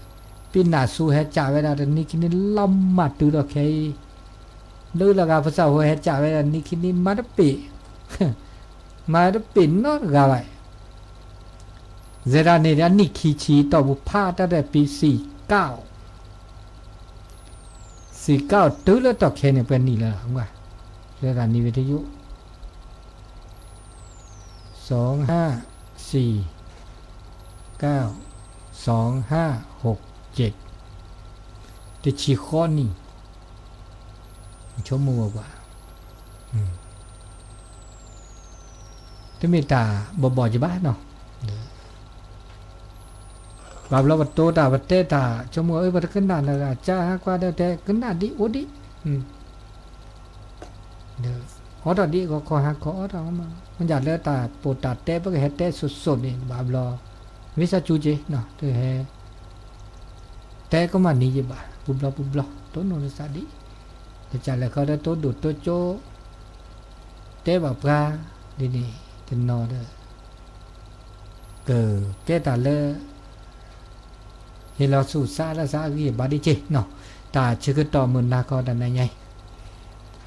ပ့ၤနၢ်ဆူဟဲကၠၢ်ဝဲဒၣ်တနံၣ်ခံနံၣ်လီၤမၢ်တုၤဒီးခဲအံၤ, လၢလၢဂၤပစၢ်ဖိဟဲကၠၢ်ဝဲဒၣ်နံၣ်ခံနံၣ်မၤတပ့ၤ, မၤတပ့ၤနီတဂၤဘၣ်, ယဲဒၣ်န့ၣ် အနံၣ်ခံဆံတီၢ်ပူၤဖးတၢ်ဒီးပံစံၣ်ကၣ် စံၣ်ကၣ်တုၤလၢတီၢ်ခဲန့ၣ် ပှဲၤနံၣ်လၢၤ, ယဲဒၣ်နံၣ်ဝံၤထံယိ စီၤဟၣ် စံၣ် ကၣ် စီၤဟၣ် ဟိး က့း, တဆံဃီနံၣ်, ဆိကမိၣ်ဝဲပှၤ တမ့ၢ်တၢ်ဘီၣ်ဘီၣ်က့ၤဘၣ်နီၤ, ဘၣ်ဘျီပတိတၢ်ပတဲတၢ် ဆိကမိၣ်အၢ ပတကနၣ်လၢၤဂၤ ကၠၢ်ဟါကွၢ်ဒီးတဲကနၣ်ဒ်အိၣ်ဒံး, ဒီးအိးထီၣ်ဒ်ဂီၤခီဟါခီအိးထီၣ်မး, မ့ၢ်ဒ်လၢတၢ်ပီးတၢ်တဲ ပကဟဲတဲစိၤစိၤန့ၣ် ဘၣ်ဘျီ ဝံသးစူၤက့ၤ တဟဲ တဲကမၣ်နံၤယဘၣ် ပူၤဘျီပူၤဘျီ တိၢ်နီၣ်တစးဒံး, တကးလဲၤခီဒီးတိၢ်ဒိၣ်တိၢ်ကၠိ တဲဘၣ်ပှၤ ဒ်န့ၣ်တနီၤဒီး ကကဲတၢ်လၢ ဟ့ၣ်လီၤဆူၣ်စးလၢစးအဂံၢ်အဘါဒံးက့ၤ, တၢ်ဆၢကတီၢ်မုၢ်နၤခီတနံၤညါအံၤ, အိၣ်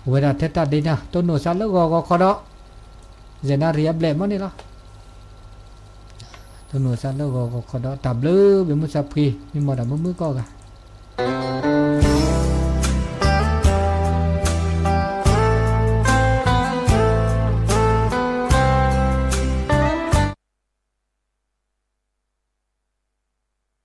ဝဲဒၣ်ထဲတၢ်ဒ့နၤ တိၢ်နီၣ်စးလၢဂီၤဂီၤခီဒီး ယဲၢ်နၣ်ရံၣ်အဘျဲၣ်မ့ၢ်န့ၣ်လီၤ. တိၢ်နီၣ်စးလၢဂီၤဂီၤခီဒီး တၢ်ဘျုး ဘၣ်မုၢ်ဆါဖှံ မ့ၢ်မီၢ်တၢ်မုာ်မုာ်ကိးဂၤ